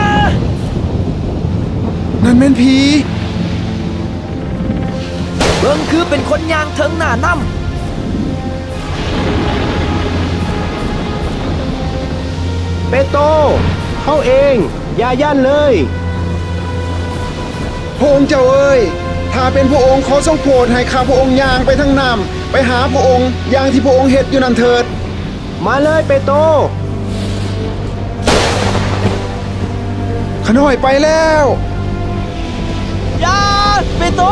ນັ້ນແມ່ນຜີ. ເບິ່ງຄືເປັນຄົນຍ່າງເທິງໜ້ານ້ຳ. ເປໂຕ, ເຮົາເອງ, ຢ່າຢ້ານເລີຍ. ພະອົງເຈົ້າເອີຍ, ຖ້າເປັນພະອົງ, ຂໍຊົງໂປດໃຫ້ຂ້າພະອົງຍ່າງໄປທາງນ້ຳ, ໄປຫາພະອົງ, ຢ່າງທີ່ພະອົງເຮັດຢູ່ນັ້ນເຖີດ. ມາເລີຍເປໂຕ. ຂ້ານ້ອຍໄປແລ້ວ. ຢ່າ! ເປໂຕ!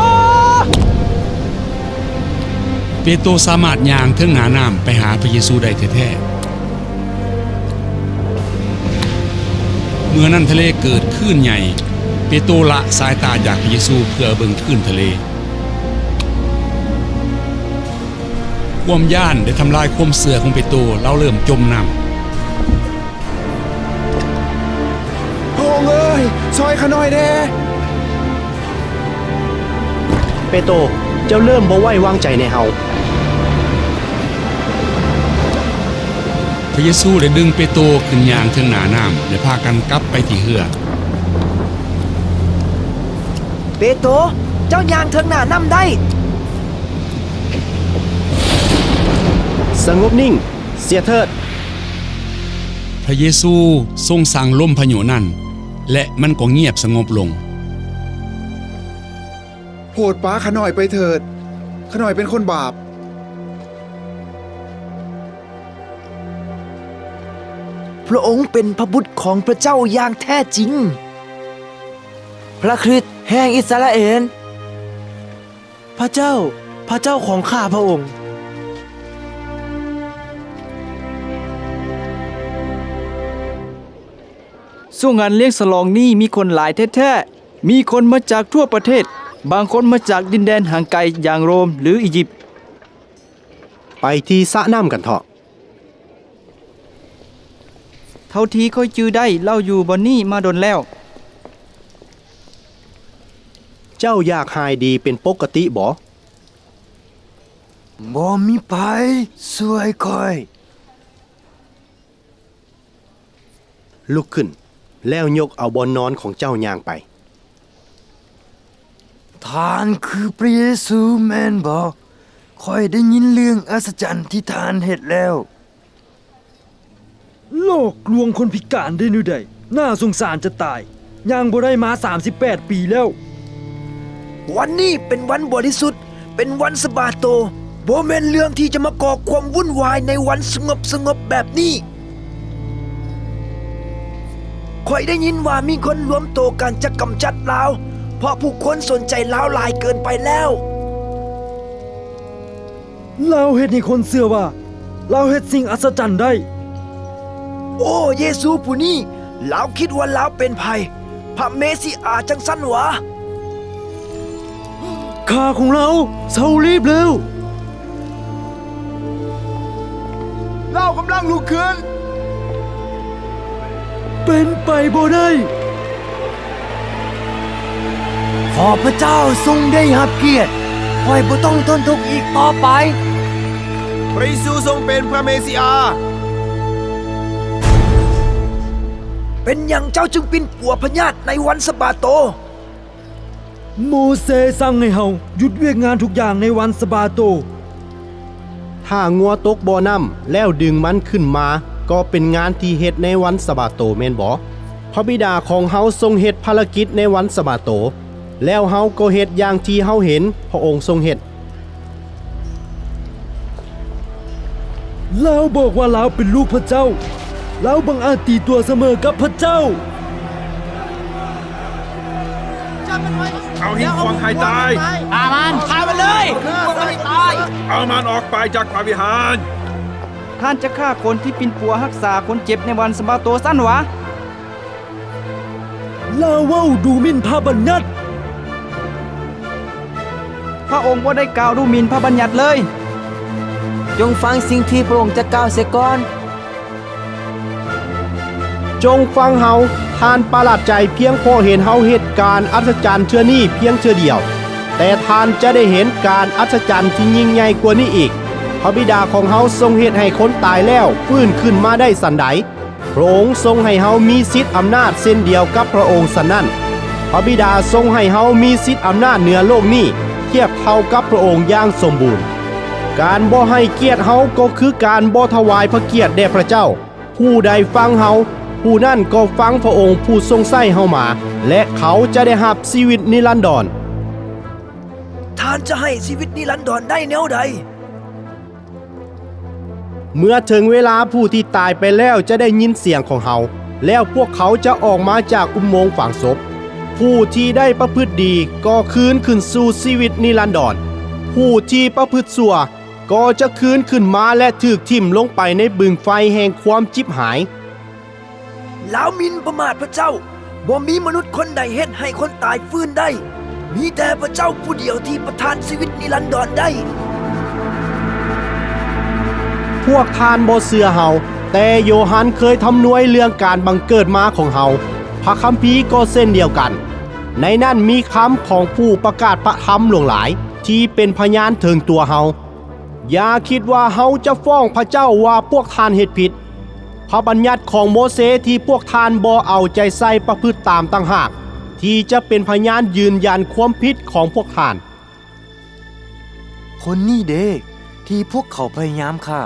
ເປໂຕສາມາດຍ່າງເທິງໜ້ານ້ຳໄປຫາພະເຢຊູໄດ້ແທ້ໆ. ເມື່ອນັ້ນທະເລເກີດຄື້ນໃຫຍ່. ເປໂຕລະສາຍຕາຈາກພະເຢຊູເພື່ອເບິ່ງຄື້ນທະເລ. ຄວາມຢ້ານໄດ້ທຳລາຍຄວາມເຊື່ອຂອງເປໂຕ, ລາວເລີ່ມຈົມນ້ຳ. ພະອົງເອີຍ, ຊ່ອຍຂ້ານ້ອຍແດ່. ເປໂຕ, ເຈົ້າເລີ່ມບໍ່ໄວ້ວາງໃຈໃນເຮົາ. ພະເຢຊູໄດ້ດຶງເປໂຕຂຶ້ນຍ່າງເທິງໜ້ານ້ຳ ແລະ ພາກັນກັບໄປທີ່ເຮືອ. ເປໂຕ, ເຈົ້າຍ່າງເທິງໜ້ານ້ຳໄດ້. ສະຫງົບນິ່ງ, ເສຍເທີດ. ພະເຢຊູຊົງສັ່ງລົມພາຍຸນັ້ນ ແລະ ມັນກໍງຽບສະຫງົບລົງ. ໂປດປາຂ້ານ້ອຍໄປເຖີດ. ຂ້ານ້ອຍເປັນຄົນບາບ. ພະອົງເປັນພະບຸດຂອງພະເຈົ້າຢ່າງແທ້ຈິງ, ພະຄຣິດແຫ່ງອິດສະຣາເອນ. ພະເຈົ້າ, ພະເຈົ້າຂອງຂ້າພະອົງ. ຊ່ວງງານລ້ຽງສະຫຼອງນີ້ມີຄົນຫຼາຍແທ້ໆ. ມີຄົນມາຈາກທົ່ວປະເທດ, ບາງຄົນມາຈາກດິນແດນຫ່າງໄກຢ່າງໂຣມ ຫຼື ອີຢິບ. ໄປທີ່ສະນ້ຳກັນເຖາະ. ເທົ່າທີ່ຂ້ອຍຈື່ໄດ້, ລາວຢູ່ບ່ອນນີ້ມາດົນແລ້ວ. ເຈົ້າຢາກຫາຍດີເປັນປົກກະຕິບໍ? ບໍ່ມີໃຜຊ່ວຍຂ້ອຍ. ລຸກຂຶ້ນ ແລ້ວຍົກເອົາບ່ອນນອນຂອງເຈົ້າຍ່າງໄປ. ທ່ານຄືພະເຢຊູແມ່ນບໍ່? ຂ້ອຍໄດ້ຍິນເລື່ອງອັດສະຈັນທີ່ທ່ານເຮັດແລ້ວ. ຫຼອກລວງຄົນພິການໄດ້ແນວໃດ? ໜ້າສົງສານຈະຕາຍ. ຍ່າງບໍ່ໄດ້ມາສາມສິບແປດປີແລ້ວ. ວັນນີ້ເປັນວັນບໍລິສຸດ, ເປັນວັນສະບາໂຕ, ບໍ່ແມ່ນເລື່ອງທີ່ຈະມາກໍ່ຄວາມວຸ່ນວາຍໃນວັນສະຫງົບໆແບບນີ້. ຂ້ອຍໄດ້ຍິນວ່າມີຄົນລວມໂຕກັນຈະກຳຈັດລາວ, ເພາະຜູ້ຄົນສົນໃຈລາວຫຼາຍເກີນໄປແລ້ວ. ລາວເຮັດໃຫ້ຄົນເຊື່ອວ່າລາວເຮັດສິ່ງອັດສະຈັນໄດ້. ໂອ້ ເຢຊູຜູ້ນີ້, ລາວຄິດວ່າລາວເປັນໃຜ? ພະເມຊິອາຈັ່ງຊັ້ນຫວາ? ຂາຂອງລາວເຊົາລີບແລ້ວ. ລາວກຳລັງລຸກຂຶ້ນ. ເປັນໄປບໍ່ໄດ້. ຂໍພະເຈົ້າຊົງໄດ້ຮັບກຽດ, ຂ້ອຍບໍ່ຕ້ອງທົນທຸກອີກຕໍ່ໄປ. ພຣະເຢຊູຊົງເປັນພຣະເມຊິອາ. ເປັນຫຍັງເຈົ້າຈຶ່ງປິ່ນປົວພະຍາດໃນວັນສະບາໂຕ? ໂມເຊສັ່ງໃຫ້ເຮົາຢຸດວຽກງານທຸກຢ່າງໃນວັນສະບາໂຕ. ຖ້າງົວຕົກບໍ່ນ້ຳແລ້ວດຶງມັນຂຶ້ນມາ ກໍເປັນງານທີ່ເຮັດໃນວັນສະບາໂຕແມ່ນບໍ່? ພະບິດາຂອງເຮົາຊົງເຮັດພາລະກິດໃນວັນສະບາໂຕ, ແລ້ວເຮົາກໍເຮັດຢ່າງທີ່ເຮົາເຫັນພະອົງຊົງເຮັດ. ລາວບອກວ່າລາວເປັນລູກພະເຈົ້າ. ລາວບັງອາດຕີຕົວສະເໝີກັບພະເຈົ້າ. ເອົາຫິ້ງຂວ້າງໃຫ້ຕາຍ. ຂ້າມັນ. ຂ້າມັນເລີຍ. ເອົາມັນອອກໄປຈາກພະວິຫານ. ທ່ານຈະຂ້າຄົນທີ່ປິ່ນປົວຮັກສາຄົນເຈັບໃນວັນສະບາໂຕຊັ້ນຫວາ? ລາວເວົ້າດູໝິ່ນພະບັນຍັດ. ພະອົງບໍ່ໄດ້ກ່າວດູໝິ່ນພະບັນຍັດເລີຍ. ຈົ່ງຟັງສິ່ງທີ່ພະອົງຈະກ່າວເສຍກ່ອນ. ຈົ່ງຟັງເຮົາ. ທ່ານປະຫຼາດໃຈພຽງເພາະເຫັນເຮົາເຮັດການອັດສະຈັນເທື່ອນີ້ພຽງເທື່ອດຽວ, ແຕ່ທ່ານຈະໄດ້ເຫັນການອັດສະຈັນທີ່ຍິ່ງໃຫຍ່ກວ່ານີ້ອີກ. ພະບິດາຂອງເຮົາຊົງເຮັດໃຫ້ຄົນຕາຍແລ້ວຟື້ນຂຶ້ນມາໄດ້ສັນໃດ? ພະອົງຊົງໃຫ້ເຮົາມີສິດອຳນາດເຊັ່ນດຽວກັບພະອົງ, ສະນັ້ນ, ພະບິດາຊົງໃຫ້ເຮົາມີສິດອຳນາດເໜືອໂລກນີ້ທຽບເທົ່າກັບພະອົງຢ່າງສົມບູນ. ການບໍ່ໃຫ້ກຽດເຮົາກໍຄືການບໍ່ຖວາຍພະກຽດແດ່ພະເຈົ້າ. ຜູ້ໃດຟັງເຮົາ, ຜູ້ນັ້ນກໍຟັງພະອົງຜູ້ຊົງໃຊ້ເຮົາມາ, ແລະ ເຂົາຈະໄດ້ຮັບຊີວິດນິລັນດອນ. ທ່ານຈະໃຫ້ຊີວິດນິລັນດອນໄດ້ແນວໃດ? ເມື່ອເຖິງເວລາ, ຜູ້ທີ່ຕາຍໄປແລ້ວຈະໄດ້ຍິນສຽງຂອງເຮົາ, ແລ້ວພວກເຂົາຈະອອກມາຈາກອຸໂມງຝັງສົບ. ຜູ້ທີ່ໄດ້ປະພຶດດີກໍຄືນຂຶ້ນສູ່ຊີວິດນິລັນດອນ, ຜູ້ທີ່ປະພຶດຊົ່ວກໍຈະຄືນຂຶ້ນມາ ແລະ ຖືກຖິ້ມລົງໄປໃນບຶງໄຟແຫ່ງຄວາມຈິບຫາຍ. ລາວໝິ່ນປະໝາດພະເຈົ້າ. ບໍ່ມີມະນຸດຄົນໃດເຮັດໃຫ້ຄົນຕາຍຟື້ນໄດ້. ມີແຕ່ພະເຈົ້າຜູ້ດຽວທີ່ປະທານຊີວິດນິລັນດອນໄດ້. ພວກທ່ານບໍ່ເຊື່ອເຮົາ, ແຕ່ໂຢຮັນເຄີຍທຳນວຍເລື່ອງການບັງເກີດມາຂອງເຮົາ. ພະຄຳພີກໍເຊັ່ນດຽວກັນ. ໃນນັ້ນມີຄຳຂອງຜູ້ປະກາດພະທຳຫຼວງຫຼາຍ ທີ່ເປັນພະຍານເຖິງຕົວເຮົາ. ຢ່າຄິດວ່າເຮົາຈະຟ້ອງພະເຈົ້າວ່າພວກທ່ານເຮັດຜິດ. ພະບັນຍັດຂອງໂມເຊທີ່ພວກທ່ານບໍ່ເອົາໃຈໃສ່ປະພຶດຕາມຕ່າງຫາກ ທີ່ຈະເປັນພະຍານຢືນຢັນຄວາມຜິດຂອງພວກທ່ານ. ຄົນນີ້ເດ ທີ່ພວກເຂົາພະຍາຍາມຂ້າ,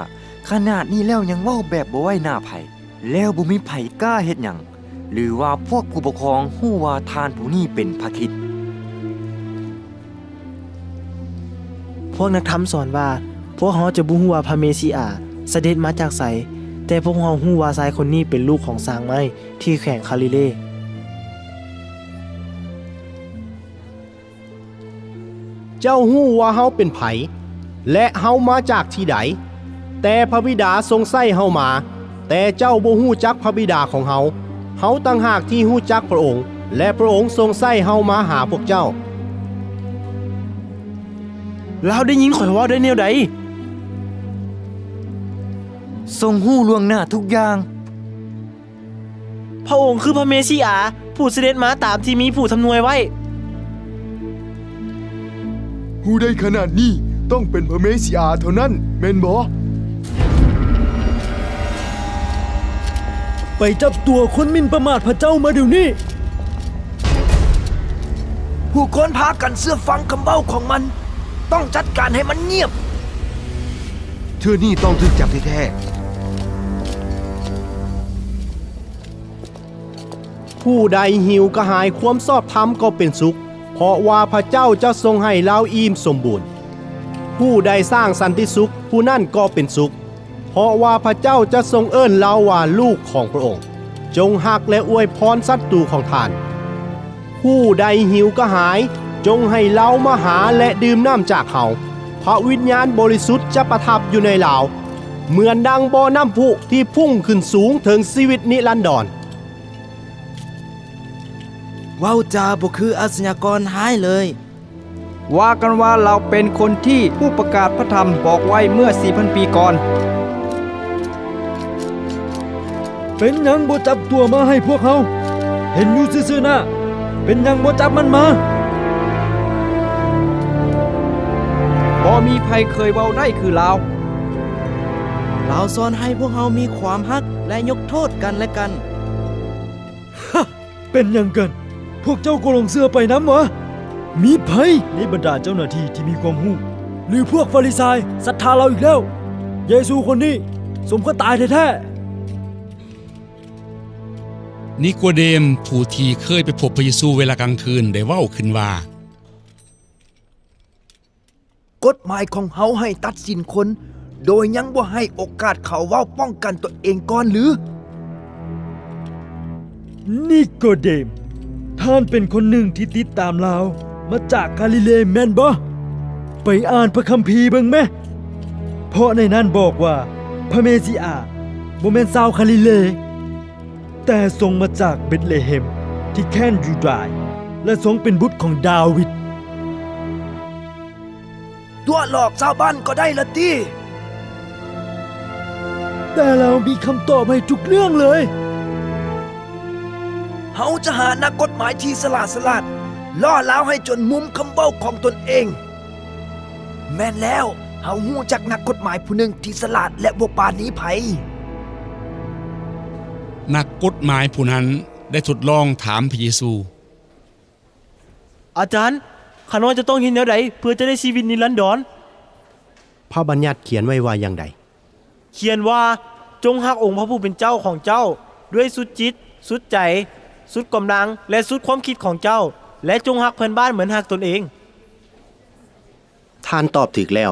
ຂະໜາດນີ້ແລ້ວຍັງເວົ້າແບບບໍ່ໄວ້ໜ້າໃຜ, ແລ້ວບໍ່ມີໃຜກ້າເຮັດຫຍັງ, ຫຼືວ່າພວກຜູ້ປົກຄອງຮູ້ວ່າທ່ານຜູ້ນີ້ເປັນພະຄຣິດ? ພວກນັກທຳສອນວ່າ, ພວກເຮົາຈະບໍ່ຮູ້ວ່າພະເມຊິອາສະເດັດມາຈາກໃສ, ແຕ່ພວກເຮົາຮູ້ວ່າຊາຍຄົນນີ້ເປັນລູກຂອງຊ່າງໄມ້ທີ່ແຂວງຄາລີເລ. ເຈົ້າຮູ້ວ່າເຮົາເປັນໃຜ ແລະ ເຮົາມາຈາກທີ່ໃດ, ແຕ່ພະບິດາຊົງໃຊ້ເຮົາມາ. ແຕ່ເຈົ້າບໍ່ຮູ້ຈັກພະບິດາຂອງເຮົາ, ເຮົາຕ່າງຫາກທີ່ຮູ້ຈັກພະອົງ, ແລະ ພະອົງຊົງໃຊ້ເຮົາມາຫາພວກເຈົ້າ. ລາວໄດ້ຍິນຂ້ອຍເວົ້າໄດ້ແນວໃດ? ຊົງຮູ້ລ່ວງໜ້າທຸກຢ່າງ. ພະອົງຄືພະເມຊິອາ ຜູ້ສະເດັດມາຕາມທີ່ມີຜູ້ທຳນວຍໄວ້. ຮູ້ໄດ້ຂະໜາດນີ້ ຕ້ອງເປັນພະເມຊິອາເທົ່ານັ້ນ, ແມ່ນບໍ່? ໄປຈັບຕົວຄົນໝິ່ນປະໝາດພະເຈົ້າມາດຽວນີ້. ຜູ້ຄົນພາກັນເຊື່ອຟັງຄຳເວົ້າຂອງມັນ. ຕ້ອງຈັດການໃຫ້ມັນງຽບ. ເທື່ອນີ້ຕ້ອງຖືກຈັບແທ້ໆ. ຜູ້ໃດຫິວກະຫາຍຄວາມຊອບທຳກໍເປັນສຸກ, ເພາະວ່າພະເຈົ້າຈະຊົງໃຫ້ລາວອີ່ມສົມບູນ. ຜູ້ໃດສ້າງສັນຕິສຸກ, ຜູ້ນັ້ນກໍເປັນສຸກ, ເພາະວ່າພະເຈົ້າຈະຊົງເອີ້ນລາວວ່າລູກຂອງພະອົງ. ຈົ່ງຮັກ ແລະ ອວຍພອນສັດຕູຂອງທ່ານ. ຜູ້ໃດຫິວກະຫາຍ, ຈົ່ງໃຫ້ລາວມາຫາ ແລະ ດື່ມນ້ຳຈາກເຮົາ. ພະວິນຍານບໍລິສຸດຈະປະທັບຢູ່ໃນລາວ, ເໝືອນດັ່ງບໍ່ນ້ຳພຸທີ່ພຸ່ງຂຶ້ນສູງເຖິງຊີວິດນິລັນດອນ. ເວົ້າຈາບໍ່ຄືອາຊະຍາກອນຮ້າຍເລີຍ. ວ່າກັນວ່າລາວເປັນຄົນທີ່ຜູ້ປະກາດພະທຳບອກໄວ້ເມື່ອສີ່ພັນປີກ່ອນ. ເປັນຫຍັງບໍ່ຈັບຕົວມາໃຫ້ພວກເຮົາ? ເຫັນຢູ່ຊື່ໆນະ, ເປັນຫຍັງບໍ່ຈັບມັນມາ? ບໍ່ມີໃຜເຄີຍເວົ້າໄດ້ຄືລາວ. ລາວສອນໃຫ້ພວກເຮົາມີຄວາມຮັກ ແລະ ຍົກໂທດກັນແລະກັນ. ເປັນຫຍັງກັນ? ພວກເຈົ້າກໍຫຼົງເຊື່ອໄປນຳຫວາ? ມີໃຜໃນບັນດາເຈົ້າໜ້າທີ່ທີ່ມີຄວາມຮູ້ ຫຼື ພວກຟາຣິສາຍສັດທາລາວອີກແລ້ວ? ເຢຊູຄົນນີ້ສົມຄວນຕາຍແທ້ໆ. ນິໂກເດມ ຜູ້ທີ່ເຄີຍໄປພົບພະເຢຊູເວລາກາງຄືນ ໄດ້ເວົ້າຂຶ້ນວ່າ, ກົດໝາຍຂອງເຮົາໃຫ້ຕັດສິນຄົນໂດຍຍັງບໍ່ໃຫ້ໂອກາດເຂົາເວົ້າປ້ອງກັນຕົນເອງກ່ອນຫຼື? ນິໂກເດມ, ທ່ານເປັນຄົນໜຶ່ງທີ່ຕິດຕາມລາວມາຈາກກາລີເລແມ່ນບໍ່? ໄປອ່ານພະຄຳພີເບິ່ງແມ, ເພາະໃນນັ້ນບອກວ່າພະເມຊິອາບໍ່ແມ່ນຊາວກາລີເລ. ແຕ່ຊົງມາຈາກເບັດເລເຮັມທີ່ແຄວ້ນຢູດາຍ ແລະ ຊົງເປັນບຸດຂອງດາວິດ. ຕົວະຫຼອກຊາວບ້ານກໍໄດ້ລະຕິ? ແຕ່ລາວມີຄຳຕອບໃຫ້ທຸກເລື່ອງເລີຍ. ເຮົາຈະຫານັກກົດໝາຍທີ່ສະຫຼາດສະຫຼາດ, ລໍ້ລາວໃຫ້ຈົນມຸມຄຳເວົ້າຂອງຕົນເອງ. ແມ່ນແລ້ວ, ເຮົາຮູ້ຈັກນັກກົດໝາຍຜູ້ໜຶ່ງທີ່ສະຫຼາດ ແລະ ບໍ່ປານີໃຜ. ນັກກົດໝາຍຜູ້ນັ້ນໄດ້ທົດລອງຖາມພະເຢຊູ, ອາຈານ, ຂ້ານ້ອຍຈະຕ້ອງເຮັດແນວໃດເພື່ອຈະໄດ້ຊີວິດນິລັນດອນ? ພະບັນຍັດຂຽນໄວ້ວ່າຢ່າງໃດ? ຂຽນວ່າ, ຈົ່ງຮັກອົງພະຜູ້ເປັນເຈົ້າຂອງເຈົ້າດ້ວຍສຸດຈິດ, ສຸດໃຈ, ສຸດກຳລັງ ແລະ ສຸດຄວາມຄິດຂອງເຈົ້າ, ແລະ ຈົ່ງຮັກເພື່ອນບ້ານເໝືອນຮັກຕົນເອງ. ທ່ານຕອບຖືກແລ້ວ.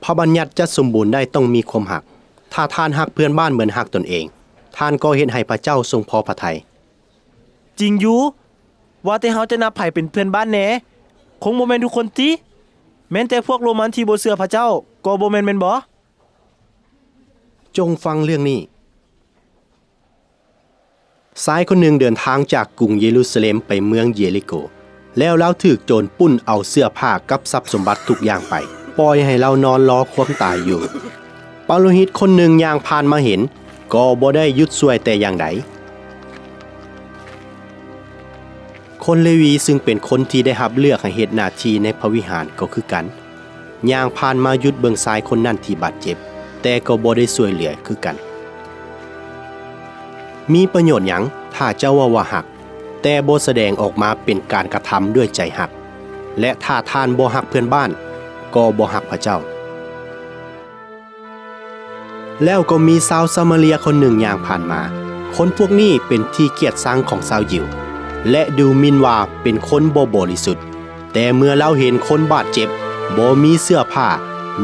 ພະບັນຍັດຈະສົມບູນໄດ້ຕ້ອງມີຄວາມຮັກ. ຖ້າທ່ານຮັກເພື່ອນບ້ານເໝືອນຮັກຕົນເອງ, ທ່ານກໍເຮັດໃຫ້ພະເຈົ້າຊົງພໍພະໄທ. ຈິງຢູ່, ວ່າແຕ່ເຮົາຈະນັບໃຜເປັນເພື່ອນບ້ານແດ່? ຄົງບໍ່ແມ່ນທຸກຄົນຕິ? ແມ່ນແຕ່ພວກໂຣມັນທີ່ບໍ່ເຊື່ອພະເຈົ້າກໍບໍ່ແມ່ນ ແມ່ນບໍ່? ຈົ່ງຟັງເລື່ອງນີ້. ຊາຍຄົນໜຶ່ງເດີນທາງຈາກກຸງເຢຣູຊາເລັມໄປເມືອງເຢລິໂກ, ແລ້ວລາວຖືກໂຈນປຸ້ນເອົາເສື້ອຜ້າກັບຊັບສົມບັດທຸກຢ່າງໄປ, ປ່ອຍໃຫ້ລາວນອນລໍຄວາມຕາຍຢູ່. ປະໂລຫິດຄົນໜຶ່ງຍ່າງຜ່ານມາເຫັນ, ກໍບໍ່ໄດ້ຢຸດຊ່ວຍແຕ່ຢ່າງໃດ. ຄົນເລວີ ຊຶ່ງເປັນຄົນທີ່ໄດ້ຮັບເລືອກໃຫ້ເຮັດໜ້າທີ່ໃນພະວິຫານກໍຄືກັນ, ຍ່າງຜ່ານມາຢຸດເບິ່ງຊາຍຄົນນັ້ນທີ່ບາດເຈັບ, ແຕ່ກໍບໍ່ໄດ້ຊ່ວຍເຫຼືອຄືກັນ. ມີປະໂຫຍດຫຍັງຖ້າເຈົ້າເວົ້າວ່າຮັກ, ແຕ່ບໍ່ສະແດງອອກມາເປັນການກະທຳດ້ວຍໃຈຮັກ? ແລະ ຖ້າທ່ານບໍ່ຮັກເພື່ອນບ້ານ, ກໍບໍ່ຮັກພະເຈົ້າ. ແລ້ວກໍມີຊາວຊາມາເຣຍຄົນໜຶ່ງຍ່າງຜ່ານມາ. ຄົນພວກນີ້ເປັນທີ່ກຽດຊັງຂອງຊາວຢິວ ແລະ ດູໝິ່ນວ່າເປັນຄົນບໍ່ບໍລິສຸດ. ແຕ່ເມື່ອລາວເຫັນຄົນບາດເຈັບບໍ່ມີເສື້ອຜ້າ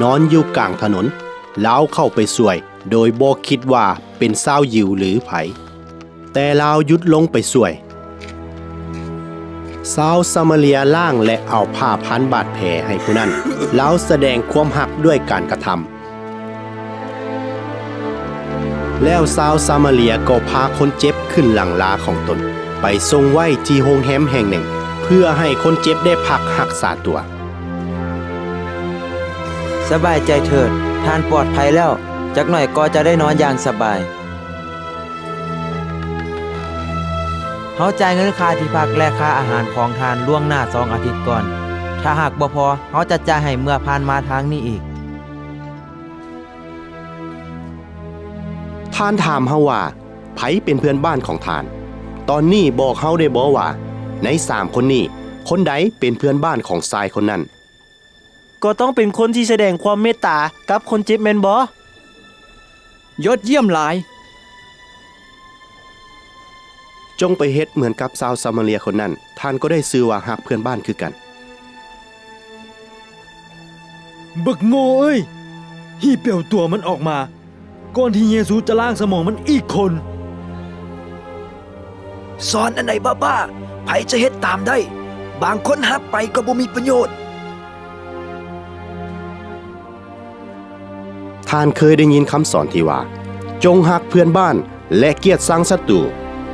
ນອນຢູ່ກາງຖະໜົນ, ລາວເຂົ້າໄປຊ່ວຍໂດຍບໍ່ຄິດວ່າເປັນຊາວຢິວຫຼືໃຜ. ແຕ່ລາວຢຸດລົງໄປຊ່ວຍ. ຊາວຊາມາເຣຍລ້າງ ແລະ ເອົາຜ້າພັນບາດແຜໃຫ້ຜູ້ນັ້ນ. ລາວສະແດງຄວາມຮັກດ້ວຍການກະທຳ. ແລ້ວຊາວຊາມາເຣຍກໍພາຄົນເຈັບຂຶ້ນຫຼັງລາຂອງຕົນ ໄປສົ່ງໄວ້ທີ່ໂຮງແຮມແຫ່ງໜຶ່ງ ເພື່ອໃຫ້ຄົນເຈັບໄດ້ພັກຮັກສາຕົວ. ສະບາຍໃຈເຖີດ, ທ່ານປອດໄພແລ້ວ, ຈັກໜ້ອຍກໍຈະໄດ້ນອນຢ່າງສະບາຍ. ເຮົາຈ່າຍເງິນຄ່າທີ່ພັກ ແລະ ຄ່າອາຫານຂອງທ່ານລ່ວງໜ້າສອງອາທິດກ່ອນ. ຖ້າຫາກບໍ່ພໍ, ເຮົາຈະຈ່າຍໃຫ້ເມື່ອຜ່ານມາທາງນີ້ອີກ. ທ່ານຖາມເຮົາວ່າ, ໃຜເປັນເພື່ອນບ້ານຂອງທ່ານ? ຕອນນີ້ບອກເຮົາໄດ້ບໍ່ວ່າ, ໃນສາມຄົນນີ້, ຄົນໃດເປັນເພື່ອນບ້ານຂອງຊາຍຄົນນັ້ນ? ກໍຕ້ອງເປັນຄົນທີ່ສະແດງຄວາມເມດຕາກັບຄົນເຈັບແມ່ນບໍ່? ຍອດຢ້ຽມຫຼາຍ! ຈົ່ງໄປເຮັດເໝືອນກັບຊາວຊາມາເຣຍຄົນນັ້ນ, ທ່ານກໍໄດ້ຊື່ວ່າຮັກເພື່ອນບ້ານຄືກັນ. ບັກໂງ່ເອີຍ! ຮີບແປວຕົວມັນອອກມາ, ກ່ອນທີ່ເຢຊູຈະລ້າງສະໝອງມັນອີກຄົນ. ສອນອັນໃດບ້າໆ, ໃຜຈະເຮັດຕາມໄດ້? ບາງຄົນຮັບໄປກໍບໍ່ມີປະໂຫຍດ. ທ່ານເຄີຍໄດ້ຍິນຄຳສອນທີ່ວ່າ, ຈົ່ງຮັກເພື່ອນບ້ານ ແລະ ກຽດຊັງສັດຕູ.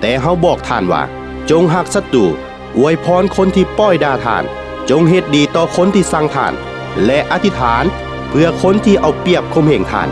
ແຕ່ເຮົາບອກທ່ານວ່າ, ຈົ່ງຮັກສັດຕູ, ອວຍພອນຄົນທີ່ປ້ອຍດ່າທ່ານ, ຈົ່ງເຮັດດີຕໍ່ຄົນທີ່ຊັງທ່ານ ແລະ ອະທິຖານເພື່ອຄົນທີ່ເອົາປຽບຂົ່ມເຫງທ່ານ.